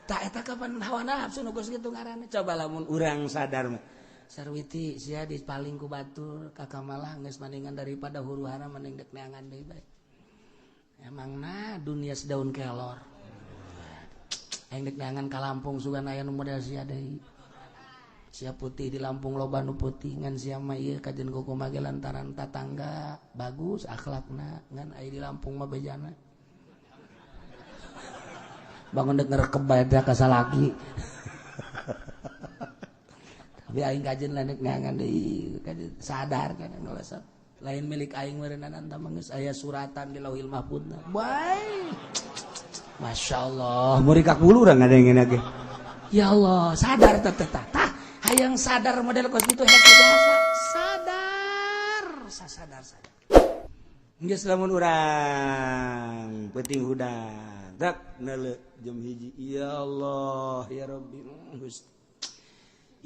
S3: Tah eta kapan hawa nafsu nu geus kitu ngaranna.
S2: Coba lamun urang sadar mah.
S3: Sarwiti sia dipaling ku batur ka kamalah geus mendingan daripada huru-hara mending dek neangan deui bae. Emangna dunia sedaun kelor. Aing dek neangan ka Lampung sugan aya nu model sia deui. Sia putih di Lampung loba nu putih ngan sia mah ieu kajeun kumaha ge lantaran tatangga bagus akhlakna ngan aya di Lampung mah bejana. Bangun dek ngerekep bae teh ka salaki. Tapi aing kajeun lah dek neangan deui kajeun sadar kan nolesep. Lain milik aing meureunana tah geus aya suratan di Lauhil Mahfudna. Bae. Masya Allah,
S2: murikak bulu urang ngadengin ge.
S3: Ya Allah, sadar teh teh tah. Hayang sadar model kos kitu hek biasa. Sadar, sadar sadar.
S2: Geus lamun urang peuting hudang, dak neuleu jam 1. Ya Allah, ya Rabbi, Gusti.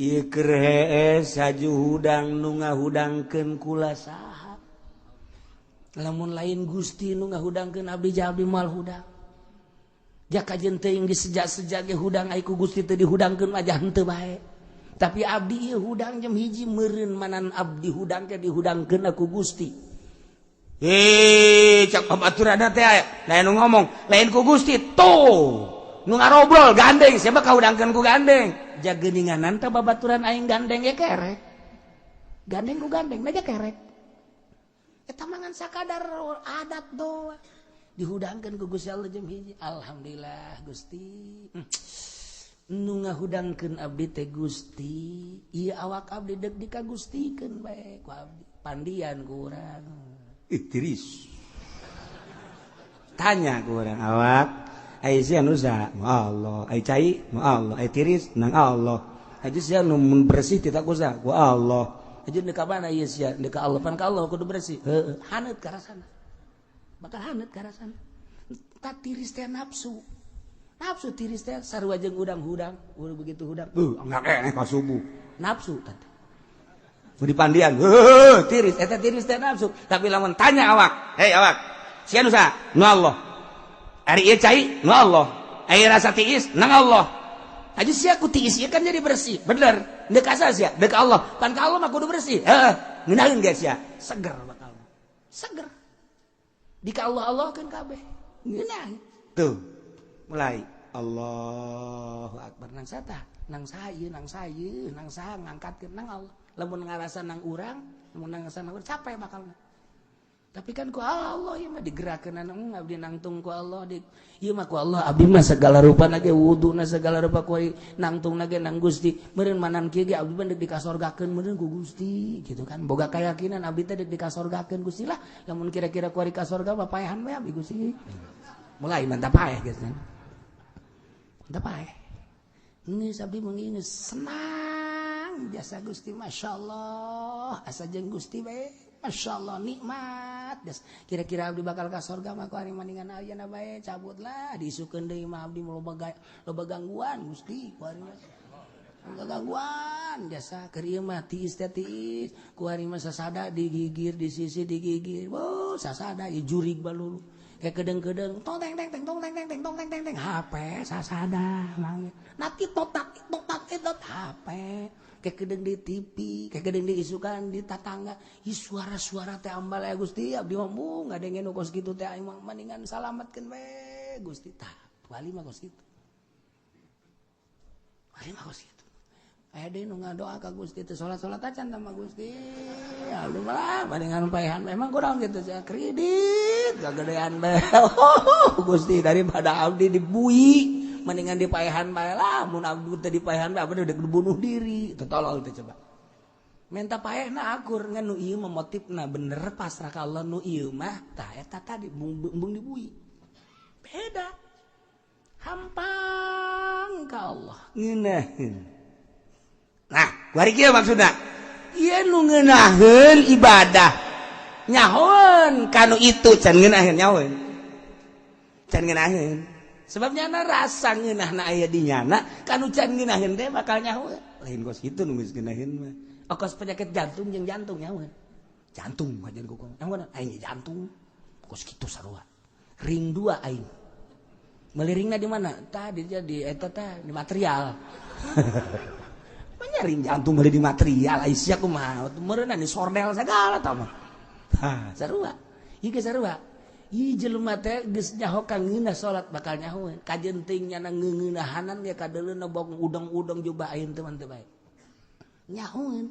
S2: Ieu keur hees haju hudang nu ngahudangkeun kula saha?
S3: Lamun lain Gusti nu ngahudangkeun abdi ja abdi moal hudang. Jaka jeung teuing disejak-sejak ge hudang ai ku Gusti teu dihudangkeun mah henteu bae. Tapi abdi ieu hudang jam 1 meureun manan abdi hudang ke dihudangkeun ku Gusti.
S2: Hei, cak pabaturanna teh aya. Lain nu ngomong, lain ku Gusti tuh. Nu ngarobrol gandeng, siapa kahudangkeun ku gandeng?
S3: Ja geuninganan teh babaturan aing gandeng ge kerek. Gandeng ku gandeng aja kerek. Eta mangan sakadar adat doang. Dihudangkeun ku Gusti Allah jam 1. Alhamdulillah Gusti. Nu ngahudangkeun abdi teh Gusti. Ieu awak abdi deuk dikagustikeun bae ku abdi. Pandian ku urang.
S2: Ih, tiris. Tanya ku urang awak, ai sia nu saha? Allah. Ai cai? Nu Allah. Ai tiris? Nang Allah. Ai sia nu mun bersih teh ku saha? Ku Allah.
S3: Aja deuk ka mana ieu sia? Deuk ka Allah, pan ka Allah kudu bersih. Heueuh, haneut ka rasana. Bakal haneut ka rasana. Tak tiris teh nafsu. Nafsu tiris teh sarua jeung hudang-hudang, udah begitu hudang.
S2: Enggak keneh ka subuh.
S3: Nafsu teh.
S2: Di pandian, heuh, tiris, eta tiris teh nafsu. Tapi lamun tanya awak, hei awak, sia nu saha? Nu Allah. Ari ieu cai? Nu Allah. Ari rasa tiis? Nang Allah.
S3: Aja sia ku tiis ieu kan jadi bersih. Bener. Deuk asa sia? Deuk Allah. Pan ka Allah mah kudu bersih. Heeh. Ngeunaheun ge sia? Seger bakal. Seger. Di ka Allah Allah kan kabeh. Ngeunaheun.
S2: Tuh. Mulai Allahu
S3: Akbar nang sata, nang saha ieu, nang saha ieu, nang saha ngangkatkeun nang Allah. Lamun ngarasa nang urang, lamun ngarasa nang urang capek bakalna. Tapi kan ku Allah ieu mah digerakkeun nang abdi nangtung ku Allah di ieu mah ku Allah abdi mah segala rupa ge wuduna segala rupa ku nangtung ge nang Gusti. Meureun manan kieu ge abdi mah deuk dikasorgakeun meureun ku Gusti gitu kan. Boga keyakinan abdi teh deuk dikasorgakeun Gusti lah. Lamun kira-kira ku ari ka sorga mah paehan we abdi Gusti. Mulai mantap paeh geus kan. Mantap paeh. Geus abdi mah geus senang jasa Gusti masyaallah asa jeung Gusti bae masyaallah nikmat des kira-kira abdi bakal ka sorga mah ku ari maningan ayeuna bae cabutlah diisukeun deui mah abdi loba gangguan Gusti ku ari mah loba gangguan jasa keur ieu mah tiis teh tiis ku ari mah sasada digigir di sisi digigir oh sasada ieu jurig balulu kayak kedeng-kedeng tong teng teng teng tong teng teng teng tong teng teng teng HP sasada nangis nati tot nati tot nati tot HP kayak kedeng di TV kayak kedeng di isukan di tatangga ih suara-suara teh ambal ya Gusti abdi mah ngadengen nu kos kitu teh aing mah mendingan salametkeun we Gusti tah wali mah kos kitu wali mah kos kitu aya deui nu ngadoa ka Gusti teh salat-salat acan sama Gusti aduh malah mendingan paehan memang kurang gitu saya kredit gagedean bae Gusti daripada abdi dibui mendingan dipaehan bae lah mun abdi teh dipaehan bae abdi udah bunuh diri teu tolol teh coba minta paehna akur ngan nu ieu mah motifna bener pasrah ka Allah nu ieu mah tah eta tadi embung dibui beda hampang ka Allah
S2: ngeunaheun. Nah, kuari kieu maksudna ieu nu ngeunaheun ibadah nyahoeun kanu itu can ngeunaheun nyahoeun can ngeunaheun sebab nyana rasa ngeunahna aya di nyana kanu can ngeunaheun teh bakal nyahoeun lain kos kitu nu geus ngeunaheun mah okos penyakit jantung jeung jantung nyahoeun jantung kajian ku nyahoeun aing jantung kos kitu sarua ring 2 aing meuli ringna di mana tah di jadi eta tah di material ring jantung meuli di material ai sia kumaha meureunna di sordel sagala tah mah tah sarua ieu ge sarua ieu jelema teh geus nyaho ka ngeunah salat bakal nyahoeun kajeun teuing nyana ngeungeunahanan ge kadeuleuna bong udang-udang jubah aing teh mah teu bae nyahoeun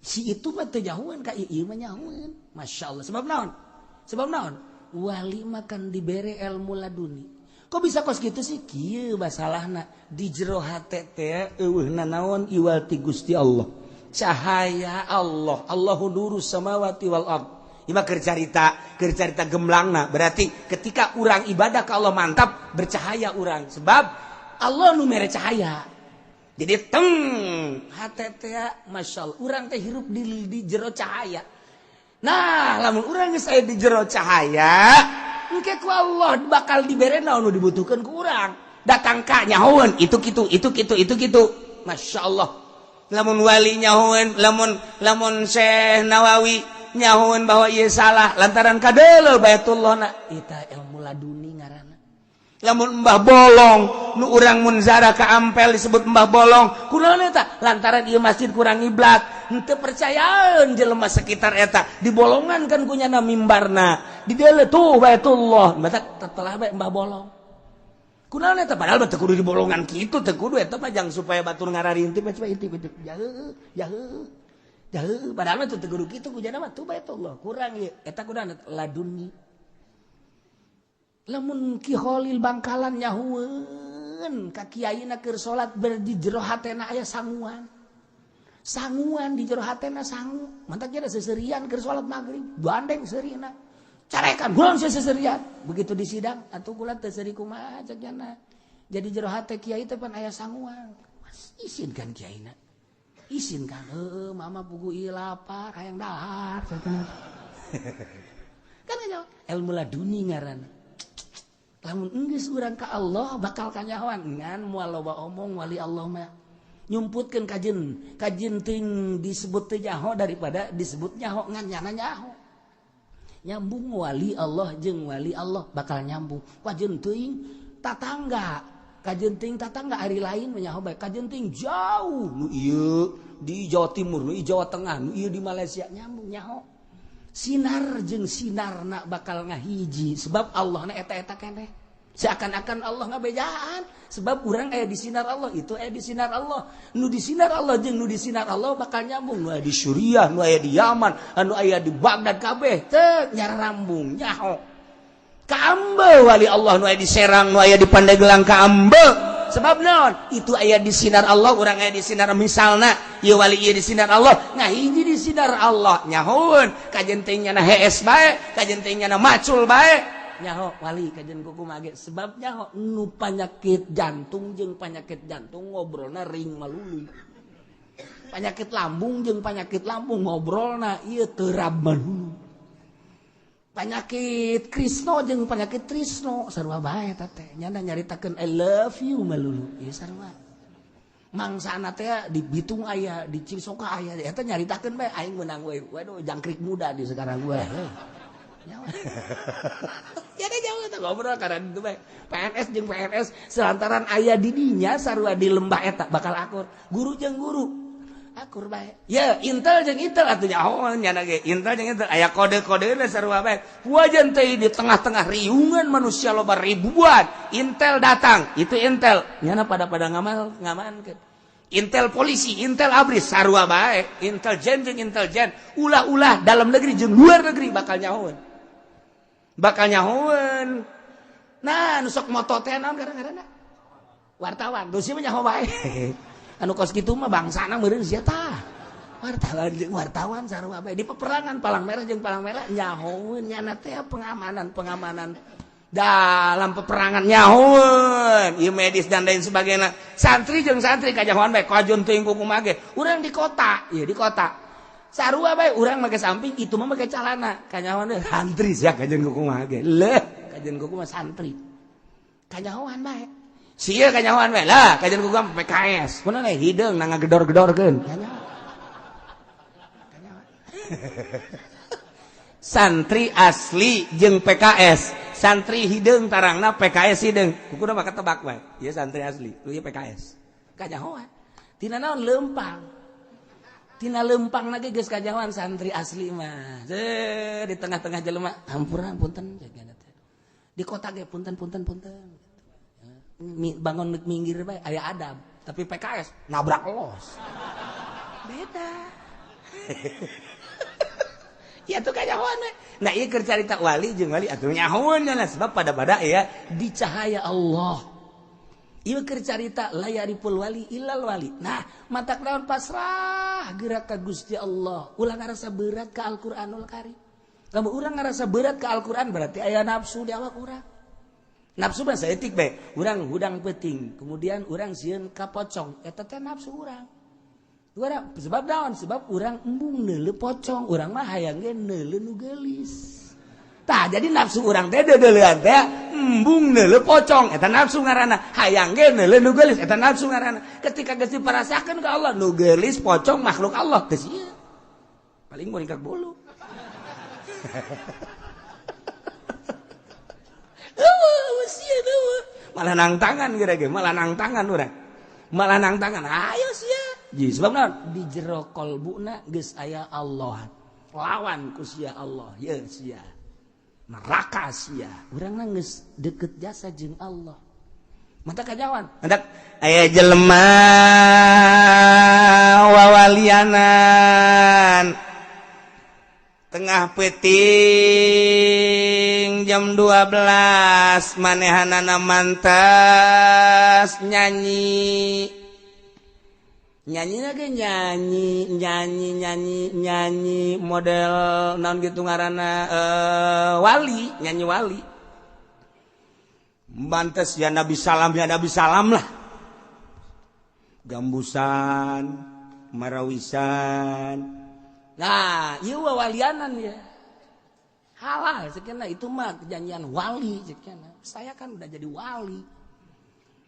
S2: si itu mah teu nyahoeun ka ieu mah nyahoeun masyaallah sebab naon wali mah kan dibere ilmu laduni kok bisa kos gitu sih kieu masalahna di jero hate teh eueuhna naon iwal ti Gusti Allah. Cahaya Allah. Allahu nurus samawati wal ard. Ieu mah keur carita gemlangna. Berarti ketika urang ibadah ka Allah mantap, bercahaya urang. Sebab Allah nu mere cahaya. Jadi teng hate teh masyaallah urang teh hirup di jero cahaya. Nah, lamun urang geus aya di jero cahaya, engke ku Allah bakal dibere naon nu dibutuhkeun ku urang. Datang ka nyahoeun itu kitu, itu kitu, itu kitu. Masyaallah. Lamun wali nyahoeun, lamun Syekh Nawawi nyahoeun bahwa ieu salah lantaran kadeuleu Baitullah na, eta ilmu laduni ngaranna. Lamun Mbah Bolong nu urang mun zara ka Ampel disebut Mbah Bolong, kunaon eta? Lantaran ieu masjid kurang ngiblat. Henteu percayaan jelema sekitar eta dibolongan kan kunyana mimbarna. Di deuleu tuh Baitullah, mata telah bae Mbah Bolong. Kunaon eta? Padahal teu kudu dibolongan kitu, teu kudu eta mah jang supaya batur ngararinti coba intip intip. Jauh, jauh. Jauh, padahal mah teu kudu kitu kunyana mah tuh Baitullah kurang ieu. Eta kunaon laduni. Lamun Ki Kholil Bangkalan nyahueun ka kiaina keur salat ber di jero hatena aya sanguan. Sanguan di jero hatena sangu. Mantak jadi seserian keur salat maghrib, gandeng seurina. Carekan gulung seserian. Begitu di sidang atuh kula teu seuri kumaha cek jana. Jadi jero hate kiai teh pan aya sanguan. Mas isin kan kiaina. Isin kan heueuh mama pugu ieu lapar hayang dahar. Kan nyaho ilmu laduni ngaranna. Lamun enggeus urang ka Allah bakal kanyahoan ngan moal loba omong wali Allah mah nyumputkeun kajen ting disebut teu nyaho daripada disebut nyaho ngan nyana nyaho. Nyambung wali Allah jeung wali Allah bakal nyambung. Kajen teuing tatangga, kajen teuing tatangga ari lain mah nyaho bae, kajen teuing jauh nu ieu di Jawa Timur, nu ieu Jawa Tengah, nu ieu di Malaysia nyambung nyaho. Sinar jeung sinarna bakal ngahiji sebab Allah na eta-eta keneh. Seakan-akan Allah ngabejaan sebab urang aya di sinar Allah, itu aya di sinar Allah. Nu di sinar Allah jeung nu di sinar Allah bakal nyambung. Nu aya di Suriah, nu aya di Yaman, anu aya di Baghdad kabeh teu nyarambung nyaho. Kaambe wali Allah nu aya di Serang, nu aya di Pandeglang kaambe. Sebab naon? Itu aya di sinar Allah, urang aya di sinar misalna ieu wali ieu di sinar Allah, ngahiji di sinar Allah nyahoeun kajen teh nyana hees bae, kajen teh nyana macul bae. Nyaho wali kajen kumaha ge sebab nyaho nu panyakit jantung jeung panyakit jantung ngobrolna ring malulu. Panyakit lambung jeung panyakit lambung ngobrolna ieu terab malulu. Panyakit Krisno jeung panyakit Trisno sarua bae eta teh nyana nyaritakeun I love you malulu ieu sarua. Mangsana teh di Bitung aya, di Cisoka aya, eta nyaritakeun bae aing meunang we. Waduh jangkrik muda di sekarang gue. Jadi jauh eta ngobrol karena itu bae. PNS jeung PNS selantaran aya di dinya sarua di lembah eta bakal akur. Guru jeung guru akur bae. Ya Intel jeung Intel atuh nyaho nyana ge Intel jeung Intel aya kode-kodena sarua bae. Wajan teh di tengah-tengah riungan manusia loba ribuan, Intel datang, itu Intel nyana pada ngamal ngamankeun. Intel polisi, Intel ABRI sarua bae, intelijen jeung intelijen, ulah-ulah dalam negeri jeung luar negeri bakal nyahoeun. Bakal nyahoeun. Nah, nu sok moto teh naon gara-garana? Wartawan, tuh sih mah nyaho bae. Anu kos kitu mah bangsana meureun sia tah. Wartawan jeung wartawan sarua bae di peperangan palang merah jeung palang merah nyahoeun nyana teh pengamanan-pengamanan dalam peperangan nyahoeun ieu medis dan lain sebagainya. Santri jeung santri kajahoan bae kajeun teuing kumaha ge. Urang di kota, ieu di kota. Sarua bae urang make samping itu mah make calana. Kanyahoan teh santri sia kajeun kumaha ge. Leuh, kajeun kumaha santri. Kanyahoan bae. Sia kanyahoan bae lah, kajeun kumaha PKS. Kunaon we hideung na ngagedor-gedorkeun. Kanyahoan. Kanyahoan. Santri asli jeung PKS. Santri hideung tarangna PKS hideung. Kudu mah ketebak bae. Ieu santri asli, lu ieu PKS. Kanyahoan. Tina naon leumpang. Tina leumpang lagi geus kanyahoan santri asli mah. Di tengah-tengah jelema hampura punten di kota ge punten punten punten. Bangun minggir bae aya adab, tapi PKS nabrak los. Beda. Ya tuh kanyahoan we. Nah ieu keur carita wali jeung wali atuh nyahoan lah sebab pada-pada ya di cahaya Allah.
S3: Ieu keur carita la yariful wali illal wali. Nah, matak naon pasrah gerak ka Gusti Allah. Ulah ngarasa berat ka Al-Qur'anul Karim. Lamun urang ngarasa berat ka Al-Qur'an berarti aya nafsu di awak urang. Nafsu mah saeutik bae. Urang hudang peuting, kemudian urang sieun ka pocong. Eta teh nafsu urang. Urang sebab naon? Sebab urang embung neuleuh pocong, urang mah hayang ge neuleuh nu geulis. Tah jadi nafsu urang teh deudeulean teh embung neuleuh pocong, eta nafsu ngaranna. Hayang ge neuleuh nu geulis, eta nafsu ngaranna. Ketika geus diparasakeun ka Allah, nu geulis pocong makhluk Allah teu sieun. Paling muringkak bulu. Eueuh sieun eueuh. Malah nang tangan geura ge, malah nang tangan urang. Malah nang tangan, ayo sia. Ji sebab naon? Di jero kolbuna geus aya Allah. Lawan ku sia Allah, ye sia. Neraka sia. Urang geus deket jasa jeung Allah. Mata kajawan.
S2: Hendak aya jelema wawalianan tengah peuting jam 12 manehanana mantas nyanyi. Nyanyi lagi nyanyi nyanyi nyanyi nyanyi model naon gitu ngaranna wali, nyanyi wali. Mantas ya Nabi salam lah. Gambusan, marawisan.
S3: Nah, ieu wawalianan ya. Halal sekian itu mah perjanjian wali sekian. Saya kan udah jadi wali.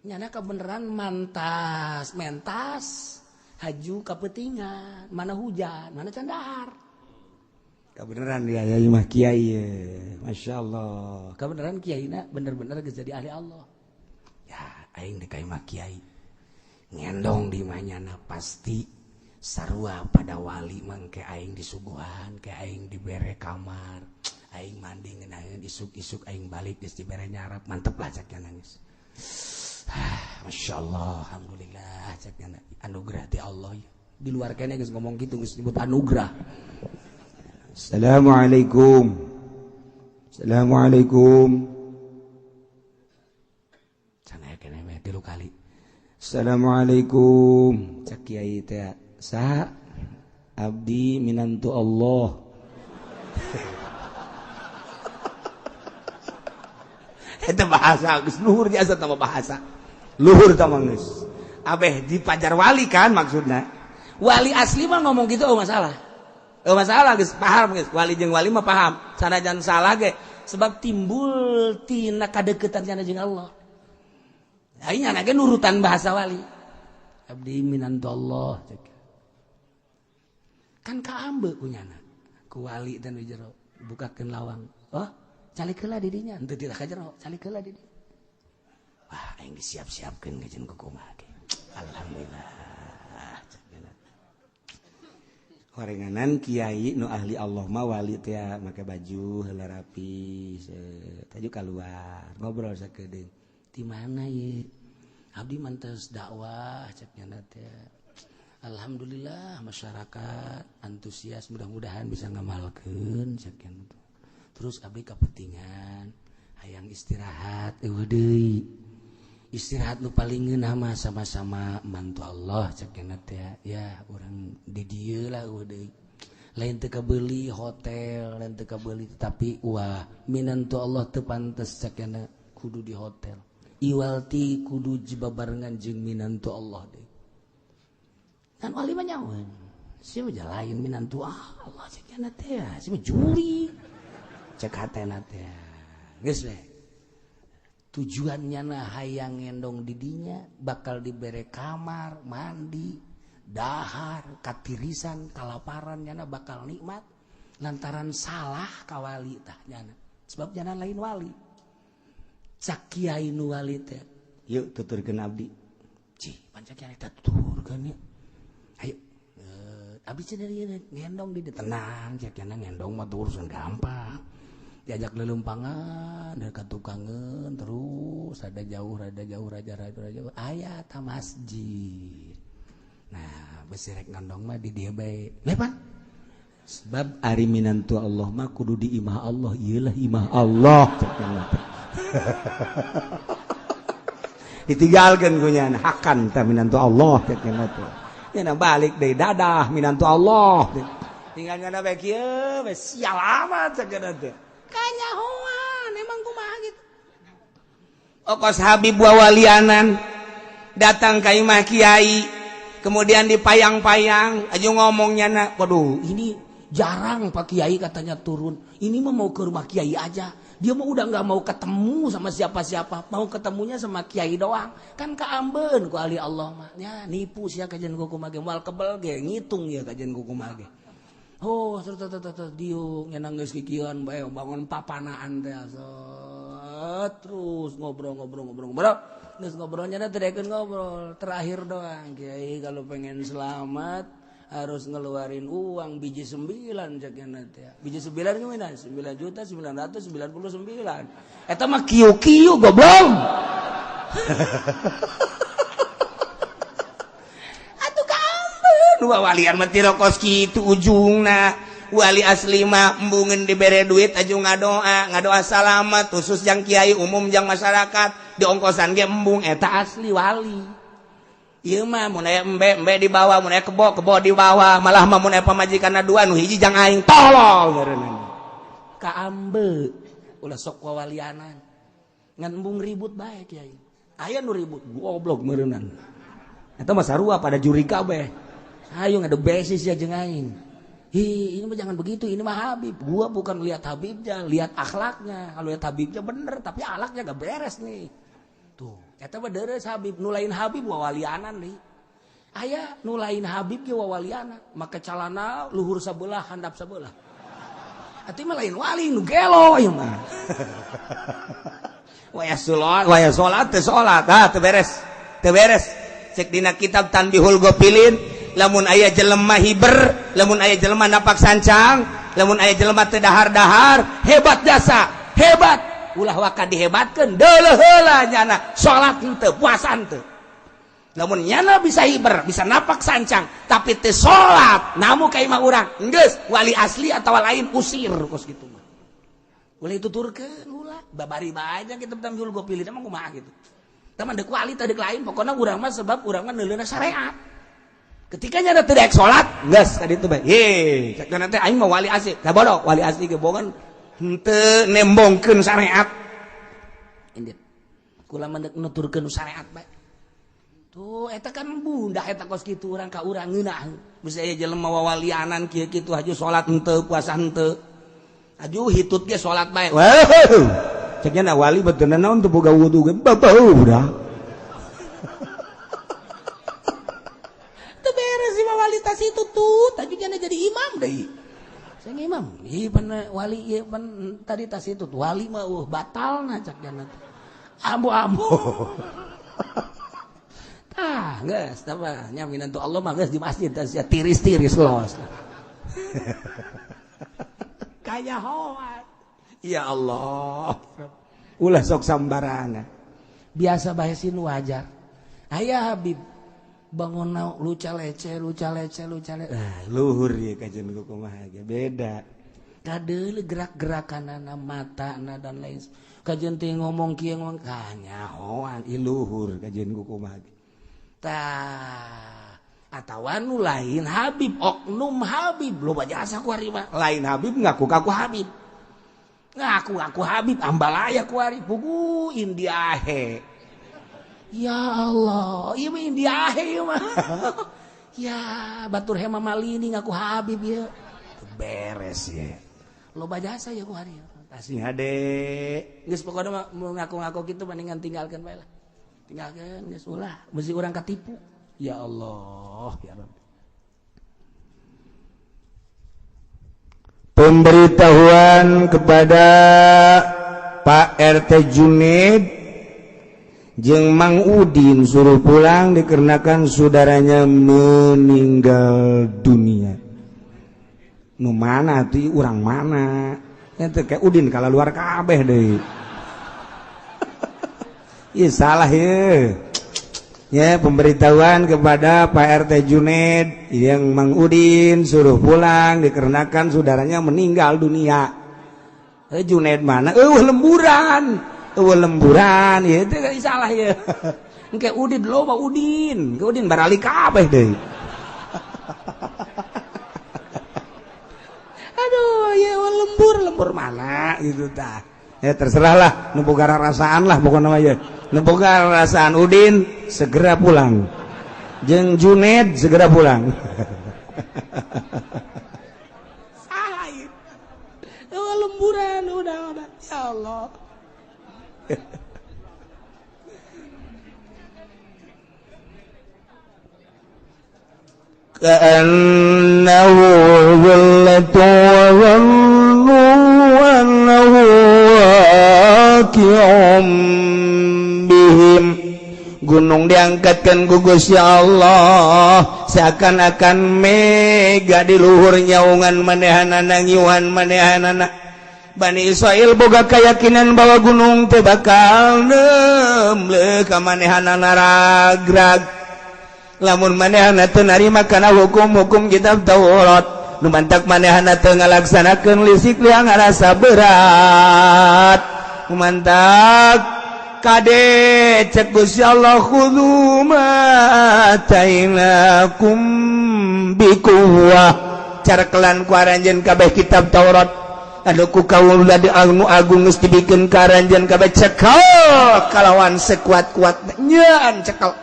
S3: Nyana kebenaran mantas, mentas, haju kapetingan, mana hujan, mana candar.
S2: Kebenaran dia ya mah kiai ya. Masya Allah.
S3: Kebenaran kiai na bener-bener geus jadi ahli Allah. Ya, aing deuk mah kiai. Ngendong di manyana pasti sarua pada wali mangke aing disuguhan, ke aing dibere kamar, aing mandi ngeunaheun isuk-isuk aing balik geus dibere nyarap, mantep lah cak nangis. Masya Allah, alhamdulillah, cek anugerah ti Allah. Di luar kene geus ngomong gitu geus nyebut anugerah.
S2: Assalamualaikum. Assalamualaikum.
S3: Can aya kene meh 3 kali.
S2: Assalamualaikum. Cek kiai teh saha? Abdi minantu Allah.
S3: Eta bahasa geus luhur jasa tambah bahasa. Luhur tambah geus. Abeh di pajar wali kan maksudna. Wali asli mah ngomong gitu oh masalah. Oh masalah geus paham geus. Wali jeung wali mah paham. Sanajan salah ge sebab timbul tina kadeukeutan cenah jeung Allah. Aing nya ge nurutan bahasa wali. Abdi minantu Allah. Kan kaambe ku nyana. Ku wali teh nu jero bukakeun lawang. Oh, calik heula di dinya, henteu teu ka jero, calik heula di dinya. Wah, aing disiap-siapkeun gajeun ku kumaha ge. Alhamdulillah.
S2: Horenganan kiai nu ahli Allah mah wali teh make baju heula rapi, taju kaluar, ngobrol sakedeung.
S3: Di mana ye? Abdi mantes dakwah cek nyana teh. Alhamdulillah masyarakat antusias, mudah-mudahan bisa ngamalkeun cek nyana teh. Terus abdi kapentingan hayang istirahat eueuh deui. Istirahat nu paling ngeunah mah sama-sama mantu Allah cek nyana teh. Ya urang di dieu lah eueuh deui. Lain teu kabeuli hotel, lain teu kabeuli tapi wah minantu Allah teu pantes cek nyana kudu di hotel. Iwalti kudu jibabarengan jeung minantu Allah deui. Kan wali mah nyaweun. Sia mah lain minantu Allah cek nyana teh. Sia mah juri. Cek hatena teh. Geus we. Tujuannya na hayang ngendong didinya bakal dibere kamar, mandi, dahar, katirisan, kalaparan nyana bakal nikmat lantaran salah ka wali tah nyana. Sebab nyana lain wali. Cak kiai nu wali teh.
S2: Yuk tuturkeun abdi.
S3: Cih, panca kiai teh tuturkeun yeuh. Ayo abdi cenah ngendong di tenang, cek nyana ngendong mah urusan gampang. Diajak lelempangan dari tukangan terus ada jauh raja raja aya ta masjid. Nah besi rek ngandong mah di dieu bae lepan
S2: sebab ari minantu Allah mah kudu di imah Allah, ieulah imah Allah. Ditinggalkeun ku nyana hakan tah minantu Allah teh cenah teh. Nyana balik deui dadah minantu Allah. Tinggal nyana bae kieu we sial amat cenah teh. Kanyahoan emang kumaha gitu. Okos Habib wawalianan datang ka imah kiai, kemudian dipayang-payang aja ngomongnya nak, waduh ini jarang Pak Kiai katanya turun, ini mah mau ke rumah Kiai aja, dia mah udah nggak mau ketemu sama siapa-siapa, mau ketemunya sama Kiai doang, kan kaambeun ku ahli Allah mah, ya nipu sia kajian kuku mage, moal kebel ge ngitung ya kajian kuku mage. Oh, terus diuk nyenang geus kikieuan bae bangun papanaan teh terus ngobrol geus ngobrolnya teh daekeun ngobrol terakhir doang kiai kalau pengen selamat harus ngeluarin uang biji 9 cekna teh biji 9 gimana 9.999 eta mah kieu-kieu goblok atuh kaambeun walian mah tirokos kitu ujungna wali asli mah embungeun dibere duit aju ngadoa salamat khusus jang kiai umum jang masyarakat diongkosan ge embung eta asli wali ieu mah mun aya embe dibawa mun aya kebo dibawa malah mah mun aya pamajikanna dua nu hiji jang aing tolol ngaranna kaambe ulah sok wawalianan ngan embung ribut bae kiai aya nu ribut goblok meureunnan eta mah sarua pada juri kabeh ayo ngadu besis ya jeung aing. Hi, ini mah jangan begitu, ini mah Habib. Gua bukan lihat Habibnya, lihat akhlaknya. Kalau lihat Habibnya bener, tapi akhlaknya gak beres nih. Tuh, eta mah deres Habib, nu lain Habib wawalianan nih. Aya nu lain Habib ge wawalianan, make calana luhur sabelah, handap sabelah. Atuh mah lain wali nu gelo ieu mah. Waya salat teu salat, ah teu beres. Teu beres. Cek dina kitab Tanbihul Ghafilin, lamun aya jelema hiber, lamun aya jelema napak sancang, lamun aya jelema teu dahar-dahar, hebat jasa, hebat. Ulah waka dihebatkeun, deuleuh heula nyana, salat henteu, puasa henteu. Lamun nyana bisa hiber, bisa napak sancang, tapi teu salat, namu ka imah urang, geus wali asli atawa lain usir kos kitu mah. Ulah dituturkeun ulah, babari bae nya kitab Tanbihul Ghafilin mah kumaha kitu. Tah mah deuk wali teh deuk lain, pokona urang mah sebab urang mah neuleuna syariat. Ketika nyana tidak sholat, geus tadi itu bae. Ye, cek nanti aing mah wali asli. Tah bodoh, wali asli ge bogan henteu nembongkeun syariat. Indit. Kula mah deuk nuturkeun syariat bae. Tuh eta kan bunda eta kos kitu urang ka urang ngeunah. Bisa aya jelema wawalianan kieu kitu haju salat henteu, puasa henteu. Aju hitut ge salat bae. Wah. Cek nya wali beuteunan naon teu boga wudu ge babau udah. Walitas itu tuh tadi jana jadi imam deh saya imam iya pan wali iya pan tadi tas itu wali mah batal na cak jana ambo-ambo tah geus tah nya minantu Allah mah geus di masjid tas ya tiris-tiris los kaya hoat ya Allah ulah sok sambarangan biasa bae sin wajar aya Habib bangun luca lece ah, luhur ya kajian kumaha ge beda kadeul gerak-gerakanana matana dan lain kajian teh ngomong kieu ngomong kanyahoan ieu luhur kajian kumaha ge tah atawa nu lain Habib oknum Habib loba jasa ku ari mah lain Habib ngaku ka ku Habib ngaku aku Habib ambalaya ku ari pugu India he. Ya Allah, ieu mah India ieu mah. Ya, batur hema malini ngaku Habib ya. Beres ya. Loba jasa ya ku hari. Kasih hade. Geus pokona mah ngaku-ngaku kitu mendingan tinggalkeun bae lah. Tinggalkeun geus ulah, bisi urang katipu. Ya Allah, ya Rabbi.
S1: Pemberitahuan kepada Pak RT Juned jeung Mang Udin suruh pulang dikarenakan saudaranya meninggal dunia. Nu mana tuh urang mana? Ente kayak Udin kalau luar kabeh deui. Ih salah ye. Ya, pemberitahuan kepada Pak RT Juned yang Mang Udin suruh pulang dikarenakan saudaranya meninggal dunia. Juned mana? Lemburan. Lemburan ya itu salah ya.
S2: Engke Udin loba Udin, engke Udin barali kabeh deui. Aduh, ya lembur-lembur mana gitu tah. Ya terserah lah, nu boga rasaan lah pokokna mah ye. Nu boga rasaan Udin segera pulang. Jeung Juned segera pulang. Salah ieu. Lemburan udah ya Allah.
S1: كأنه ظلة وظنوا أنه واقع بهم. Gunung diangkatkan ku Gusti Allah seakan-akan mega di luhur nyaungan manehanana ngiuhan manehanana. Bani Israel boga keyakinan bahwa gunung teh bakal nemle ka manehanana ragrag. Lamun manehana teu narima kana hukum-hukum kitab Taurat, nu mantak manehana teu ngalaksanakeun lisik liang ngarasa berat. Nu mantak kade cek Gusti Allah khudzu ma atainakum biquwwah. Carkelan ku aranjeun kabeh kitab Taurat anu ku kaula di anu agung geus dibikeun ka aranjeun kabeh cekel kalawan sekuat-kuatna nyaan cekel.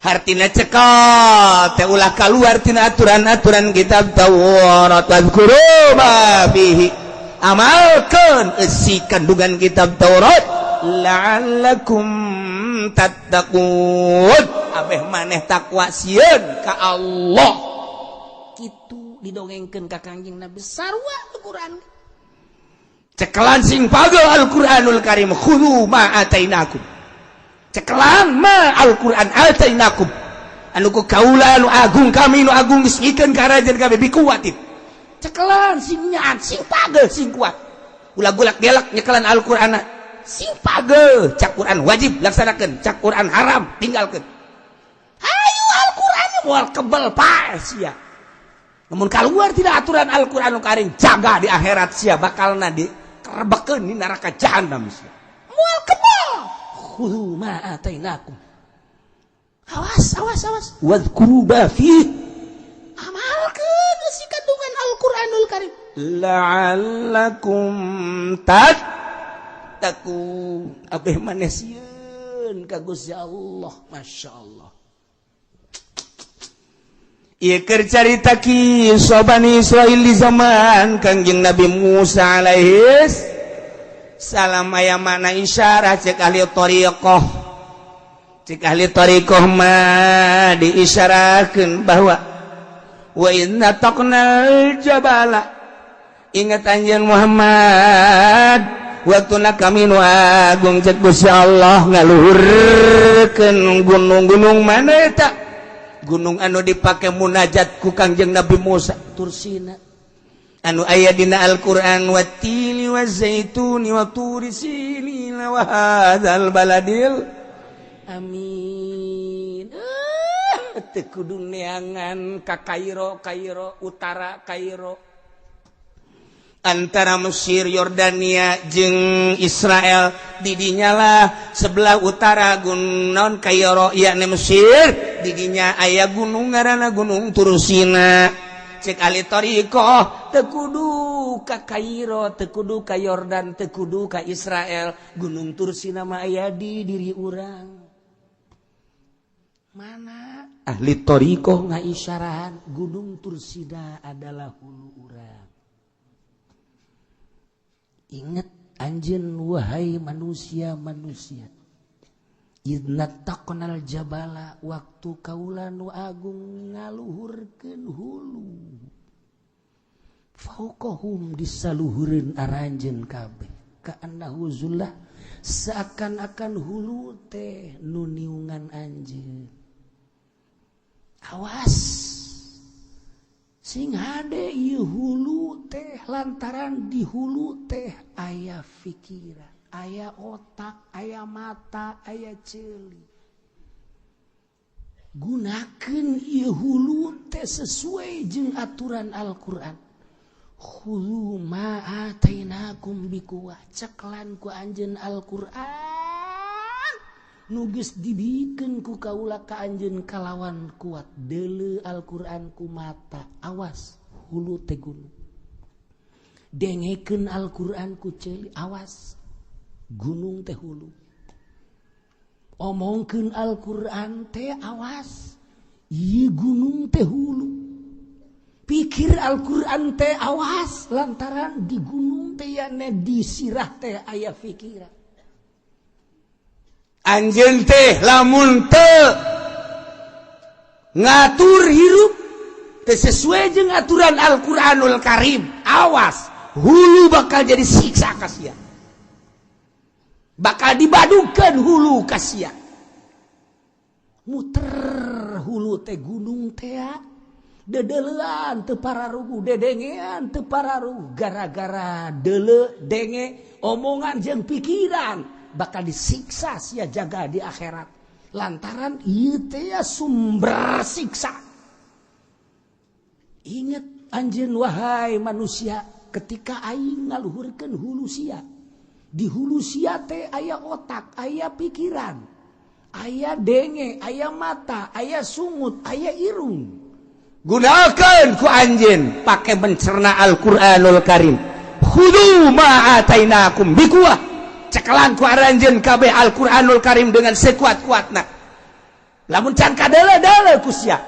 S1: Hartina cekal teh ulah kaluar tina aturan-aturan kitab Taurat. Wazkuru ma fihi, amalkeun eusi kandungan kitab Taurat la'allakum tattaqun. Abeh maneh takwa sieun ka Allah.
S3: Kitu didongengkeun ka Kangjeng Nabi sarua Al-Qur'an.
S2: Cekelan sing pagel Al-Qur'anul Karim khudhu ma atainakum. Cekelan ma Al-Qur'an atainakum. Anu ku kaula anu agung kami nu agung geus mikeun ka rajan kabeh bikuwatin.
S3: Cekelan sing nyaat sing pagel sing kuat.
S2: Ulah gulak gelak nyekelan Al-Qur'an sing pagel. Cak Qur'an wajib laksanakeun, cak Qur'an haram tinggalkeun.
S3: Hayu Al-Qur'an
S2: moal kebel paes sia. Namun keluar tidak aturan Al-Qur'anul Karim, jaga di akhirat sia bakalna dikerebekeun di neraka jahanam sia.
S3: Moal kebel. Khudhu ma atainakum. Awas awas awas.
S2: Wadhkuru ma fihi.
S3: Amalkeun eusi kandungan Al-Qur'anul Karim.
S2: La'allakum tattaqun. Abeh maneh sieun ka Gusti Allah, masyaallah.
S1: Ieu keur carita kisah Bani Israil di zaman Kangjeng Nabi Musa alaihis salam. Aya mana isyarah cek ahli thariqah. Cek ahli thariqah mah diisyarahkeun bahwa wa inna taqnal jabala. Ingat anjeun Muhammad waktuna kami nu agung cek Gusti Allah ngaluhurkeun gunung-gunung mana eta?
S2: Gunung anu dipake munajat ku Kangjeng Nabi Musa Tursina anu aya dina Al-Qur'an watini wazaituni wa turi sinina wa hadzal baladil
S3: amin. Teu kudu neangan ka Kairo, Kairo utara Kairo
S2: antara Mesir, Yordania jeung Israel didinya lah sebelah utara gunung Kairo yakni Mesir didinya aya gunung ngaranna Gunung Tursina. Cek ahli thariqah teu kudu ka Kairo, teu kudu ka Yordan, teu kudu ka Israel, Gunung Tursina mah aya di diri urang.
S3: Mana
S2: ahli thariqah
S3: ngaisyarahan Gunung Tursina adalah hulu urang. Ingat anjeun wahai manusia-manusia, idna taqnal jabala waktu kaula nu agung ngaluhurkeun hulu fauqahum disaluhureun aranjeun kabeh kaannahu zullah seakan-akan hulu teh nu niungan anjeun. Awas sing hade ieu hulu teh lantaran di hulu teh aya pikiran, aya otak, aya mata, aya ceuli. Gunakeun ieu hulu teh sesuai jeung aturan Al-Qur'an. Khudhu ma atainakum biquwah, ceklan ku anjeun Al-Qur'an. Nu geus dibikeun ku kaula ka anjeun kalawan kuat deuleu Al-Qur'an ku mata awas hulu teh gunung. Dengekeun Al-Qur'an ku ceuli awas gunung teh hulu. Omongkeun Al-Qur'an teh awas ieu gunung teh hulu. Pikir Al-Qur'an teh awas lantaran di gunung teh yane di sirah teh aya pikiran.
S2: Anjeun teh lamun teu ngatur hirup teu sesuai jeung aturan Al-Qur'anul Karim, awas hulu bakal jadi siksa ka sia. Bakal dibadukeun hulu ka sia.
S3: Muter hulu teh gunung teh dedelean teu pararuguh, dedengean teu pararuguh, gara-gara deuleu denge omongan jeung pikiran bakal disiksa sia jaga di akhirat lantaran ieu teh sumber siksa. Ingat anjeun wahai manusia, ketika aing ngaluhurkeun hulu sia, di hulu sia teh aya otak, aya pikiran, aya denge, aya mata, aya sungut, aya irung.
S2: Gunakan ku anjeun pake mencerna Al-Qur'anul Karim. Khudhu ma atainakum biquwah. Cekelan ku aranjeun kabeh Al-Qur'anul Karim dengan sekuat-kuatna. Lamun can kadeule-deule ku sia,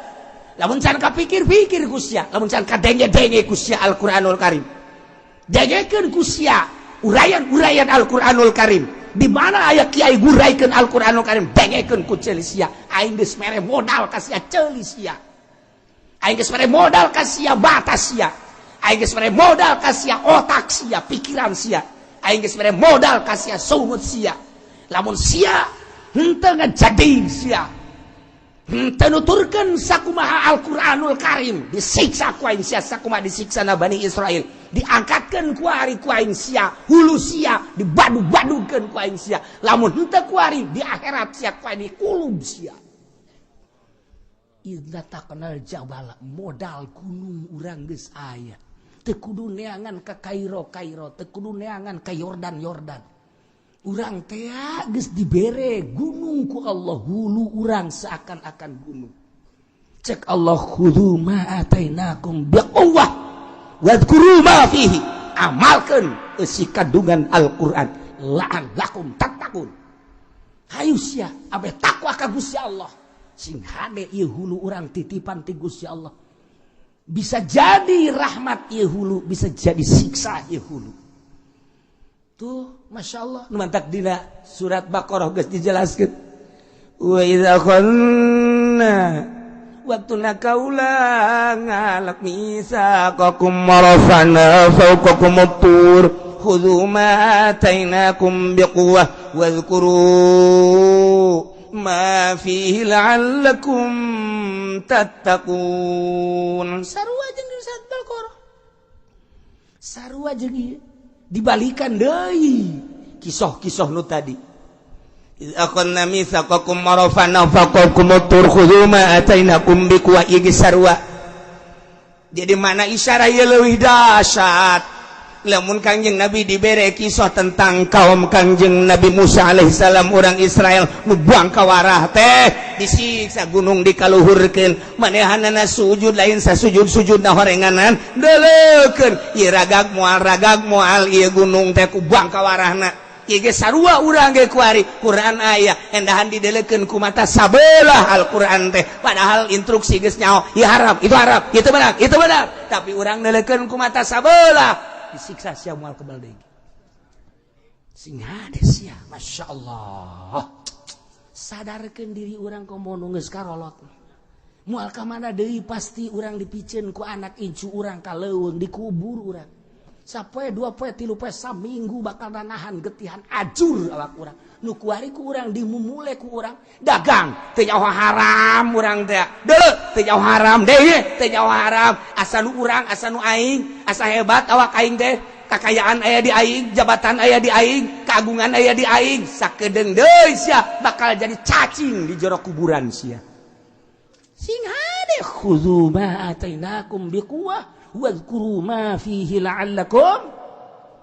S2: lamun can kapikir-pikir ku sia, lamun can kadenge-denge ku sia Al-Qur'anul Karim. Dengekeun ku sia uraian-uraian Al-Qur'anul Karim. Di mana aya kiai nguraikeun Al-Qur'anul Karim, dengekeun ku ceuli sia. Aing geus mere modal ka sia ceuli sia. Aing geus mere modal ka sia mata sia. Aing geus mere modal ka sia otak sia, pikiran sia. Aing geus mere modal ka sia sungut sia. Lamun sia henteu ngajading sia, henteu nuturkeun sakumaha Al-Qur'anul Karim, disiksa ku aing sia sakumaha disiksa na Bani Israil. Diangkatkeun ku ari ku aing sia, hulu sia dibadug-badugkeun ku aing sia. Lamun henteu ku ari di akhirat sia ku aing dikulub sia.
S3: Idza taqnal jabala, modal gunung urang geus aya. Teu kudu neangan ka Kairo Kairo, teu kudu neangan ka Yordan Yordan. Urang teh geus dibere gunung ku Allah, hulu urang seakan-akan gunung. Cek Allah khudhu ma atainakum biquwwah wadhkuru ma fihi.
S2: Amalkeun eusi kandungan Al-Qur'an la'allakum tattaqun.
S3: Hayu sia abeh takwa ka Gusti Allah. Sing hade ieu hulu urang titipan ti Gusti Allah. Bisa jadi rahmat ieu hulu, bisa jadi siksa ieu hulu. Tuh,
S2: Masya Allah. Nu mantak dina surat Baqarah geus dijelaskeun. Wa idza khanna waktuna kaula ngalak mitsaqakum marafana fawqakum tur khudhu ma atainakum biquwwah wadhkuru ma fihi la'allakum tattaqun.
S3: Sarua jeung di surat Baqarah. Sarua jeung ieu dibalikan deui
S2: kisah-kisah nu tadi. Akhadna mitsaqakum marafana fawqakum tur khudhu ma atainakum biquwwah ieu sarua. Jadi mana isyarat ieu leuwih dahsyat. Lamun Kangjeng Nabi dibere kisah tentang kaum Kangjeng Nabi Musa alaihissalam, orang Israel nu buang kawarah teh disiksa gunung dikaluhurkeun, manehanana sujud lain sasujud-sujudna horenganan deuleukeun ieu ragag moal ragag moal ieu gunung teh ku buang kawarahna. Ieu ge sarua urang ge kuari Quran aya endahan dideleukeun ku mata sabelah Al-Qur'an teh, padahal instruksi geus nyaho ieu haram itu haram itu benar itu benar, tapi urang deleukeun ku mata sabelah
S3: disiksa sia moal kebal deui. Sing hade sia, Masya Allah. Sadarkeun diri urang komo nu geus karolot. Moal ka mana deui pasti urang dipiceun ku anak incu urang ka leuweung dikubur urang. Sapoe dua poe tilu poe saminggu bakal nahan getihan ajur awak urang. Nu kuari ku urang dimumule ku urang dagang teu nyaho haram urang teh. Deuleu teu nyaho haram deui teu nyaho haram. Asa nu urang asa nu aing asa hebat awak aing teh. Kakayaan aya di aing, jabatan aya di aing, keagungan aya di aing. Sakedeung deui sia bakal jadi cacing di jero kuburan sia. Sing hade khudzu ma atainakum biquwwah wadhkuru ma fihi la'allakum.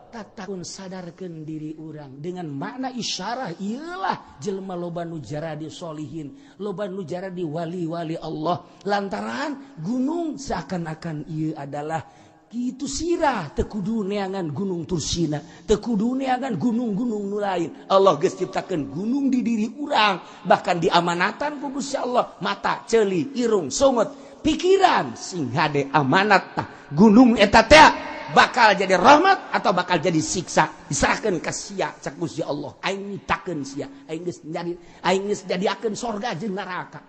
S3: Tatakun sadarkeun diri urang dengan makna isyarah iyalah jelema loba nu jaradi solihin, loba nu jaradi wali-wali Allah lantaran gunung seakan-akan ieu adalah kitu sirah teu kudu neangan gunung Tursina, teu kudu neangan gunung-gunung nu lain. Allah geus ciptakeun gunung di diri urang, bahkan diamanatan ku Gusti Allah mata, ceuli, irung, sungut, pikiran sing hade amanat tah gunung eta teh bakal jadi rahmat atau bakal jadi siksa diserahkeun ka sia cak Gusti Allah. Aing nyiptakeun sia, aing geus jadi, aing geus jadiakeun sorga jeung neraka.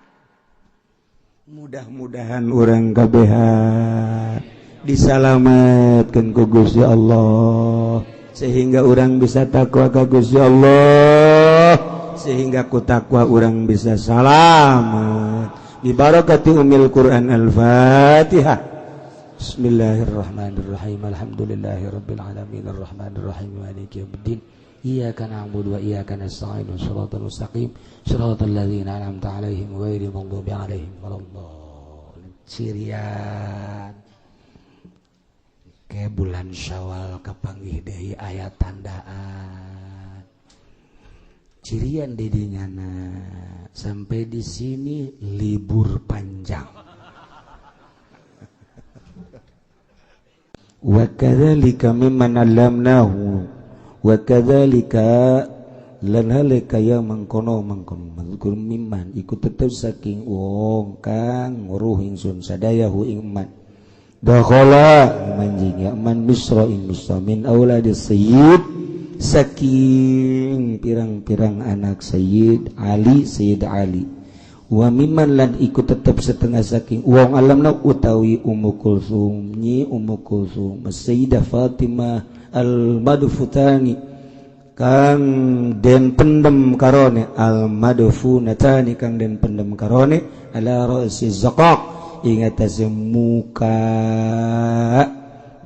S1: Mudah-mudahan urang kabehan disalamatkeun ku Gusti Allah sehingga urang bisa takwa ka Gusti Allah, sehingga ku takwa urang bisa salamat. Bi barakati umil Quran. Al-Fatihah.
S3: Bismillahirrahmanirrahim. Alhamdulillahirabbil alamin arrahmanirrahim maliki yaumiddin. Iyyaka na'budu wa iyyaka nasta'in. Shiratal mustaqim. Shiratal ladzina an'amta 'alaihim ghairil maghdubi 'alaihim waladdallin. Cirian ke bulan Syawal kapanggih deui aya tandaan. Cirian didinyana sampai di sini libur panjang.
S1: Wa kadzalika mimman 'allamnahu wa kadzalika lan halika ya mangkono mangkono mazkur mimman iku tetep saking wong kang nguruh ingsun sadayahu ing man dakhala manjing ya man misra ing misra min auladi sayyid saking pirang-pirang anak Sayyid Ali, Sayyid Ali wa mimman lan iku tetep setengah saking wong alamna utawi Ummu Kulsum nyi Ummu Kulsum Sayyidah Fatimah al-Madfutani kang den pendem karone al-madfunatani kang den pendem karone ala ra'si zaqaq ing atase muka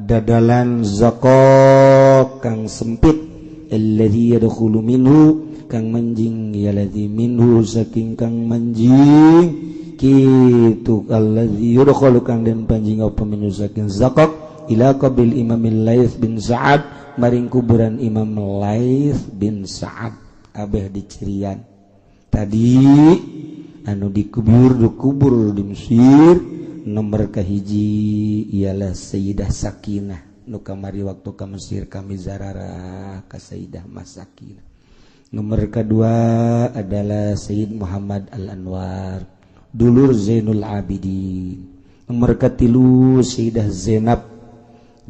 S1: dadalan zaqaq kang sempit alladzi yadkhulu minhu kang manjing ya ladzi minhu saking kang manjing kitu alladzi yudkhalu kang den panjing apa minhu saking zakak ila qabil Imam Laits bin Sa'ad maring kuburan Imam Laits bin Sa'ad. Abeh dicirian tadi anu dikubur dikubur di Mesir nomor kahiji ialah Sayyidah Sakinah nu kamari waktu ka Mesir kami zararah ka Sayyidah Mas Sakinah. Nomor kedua adalah Sayyid Muhammad Al-Anwar, dulur Zainul Abidin. Nomor ketilu Sayyidah Zainab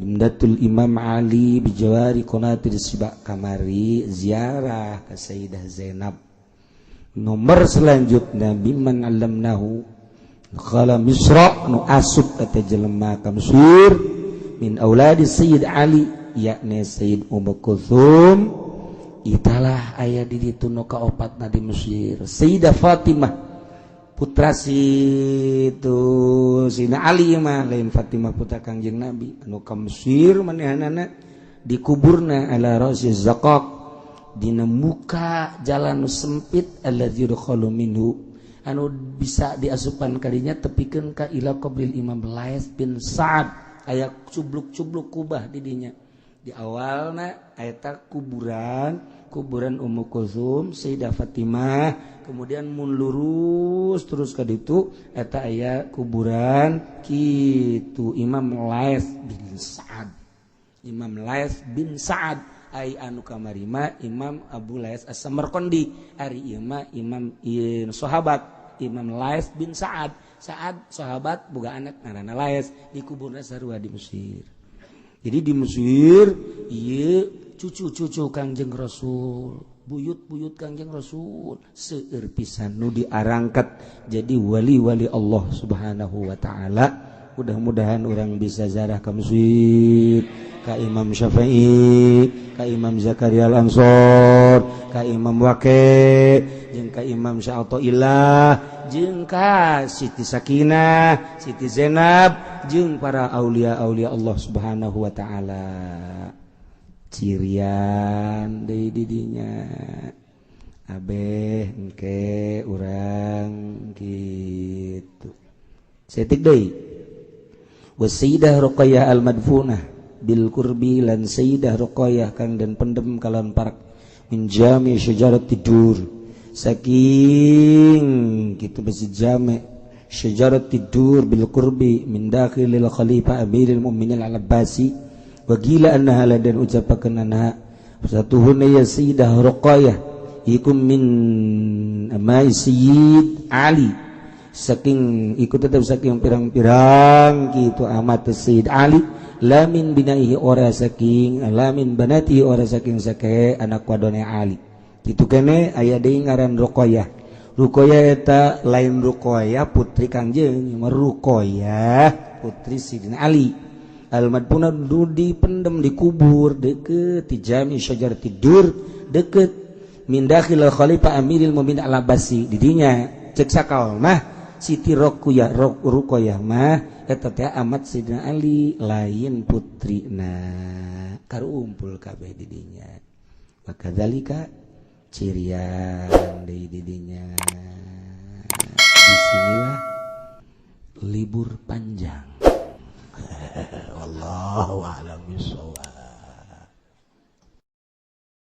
S1: Imdatul Imam Ali bijawari Qonatir Sibak kamari ziarah ke Sayyidah Zainab. Nomor selanjutnya biman alamnahu khala Misra nu asup eta jelema ka Mesir min auladi Sayyid Ali yakni Sayyid Ummu Kulthum. Italah aya di ditu nu kaopatna di Mesir Sayyidah Fatimah putra si itu Sina Ali mah lain Fatimah putra Kangjeng Nabi anu ka Mesir manehanana dikuburna ala ra'si zaqaq dina muka jalan nu sempit alladzi yudkhalu minhu anu bisa diasupan kalinya tepikeun ka ila qabril Imam Laits bin Sa'ad aya cubluk-cubluk kubah di dinya. Di awalna eta kuburan Ummu Kulsum Sayyidah Fatimah, kemudian mun lurus terus ka ditu eta aya kuburan kitu Imam Laits bin Sa'ad. Imam Laits bin Sa'ad ai anu kamari mah Imam Abu Laits As-Samarqandi, ari ieu mah imam ieu sahabat Imam Laits bin Sa'ad. Sa'ad sahabat boga anak ngaranna Laits dikuburna sarua di Mesir. Jadi di Mesir ieu cucu-cucu Kangjeng Rasul, buyut-buyut Kangjeng Rasul seueur pisan nu diarangkat jadi wali-wali Allah Subhanahu wa taala. Mudah-mudahan orang bisa zarah ka Mesir, ka Imam Syafi'i, ka Imam Zakaria Al-Ansor, ka Imam Waqi, jeung ka Imam Sya'ataillah, jeung ka Siti Sakinah, Siti Zainab, jeung para aulia-aulia Allah Subhanahu wa taala. Cirian deui di dinya. Abeh engke urang kitu. Setik deui. Wasaidah Ruqayyah al-Madfunah bil kurbi lan Sayyidah Ruqayyah kang den pendem kalawan parak min jami syajarat tidur saking kitu besi jami syajarat tidur bil kurbi min dakhilil khalifah amiril mu'minin al-Abbasi wa gila annaha ladan ucapakeun anha satuhuna ya Sayyidah Ruqayyah ikum min amai Sayyid Ali saking ikut tetap saking pirang-pirang kitu amat Sayyid Ali lamin binaihi ora saking lamin banati ora saking sake anak wadone Ali kitu kene aya deui ngaran Ruqayyah. Ruqayyah eta lain Ruqayyah putri Kangjeng, Ruqayyah putri Sidina Ali al-madfuna dipendem dikubur deket di jami syajar tidur deket min dakhil khalifah amiril mu'minin al-Abbasi didinya cek sakal mah Siti Ruqayyah Ruqayyah mah eta teh amat Sidina Ali lain putrina karumpul kabeh didinya. Maka dzalika cirian deui didinya. Disinilah libur panjang. Wallahu a'lam bishawab.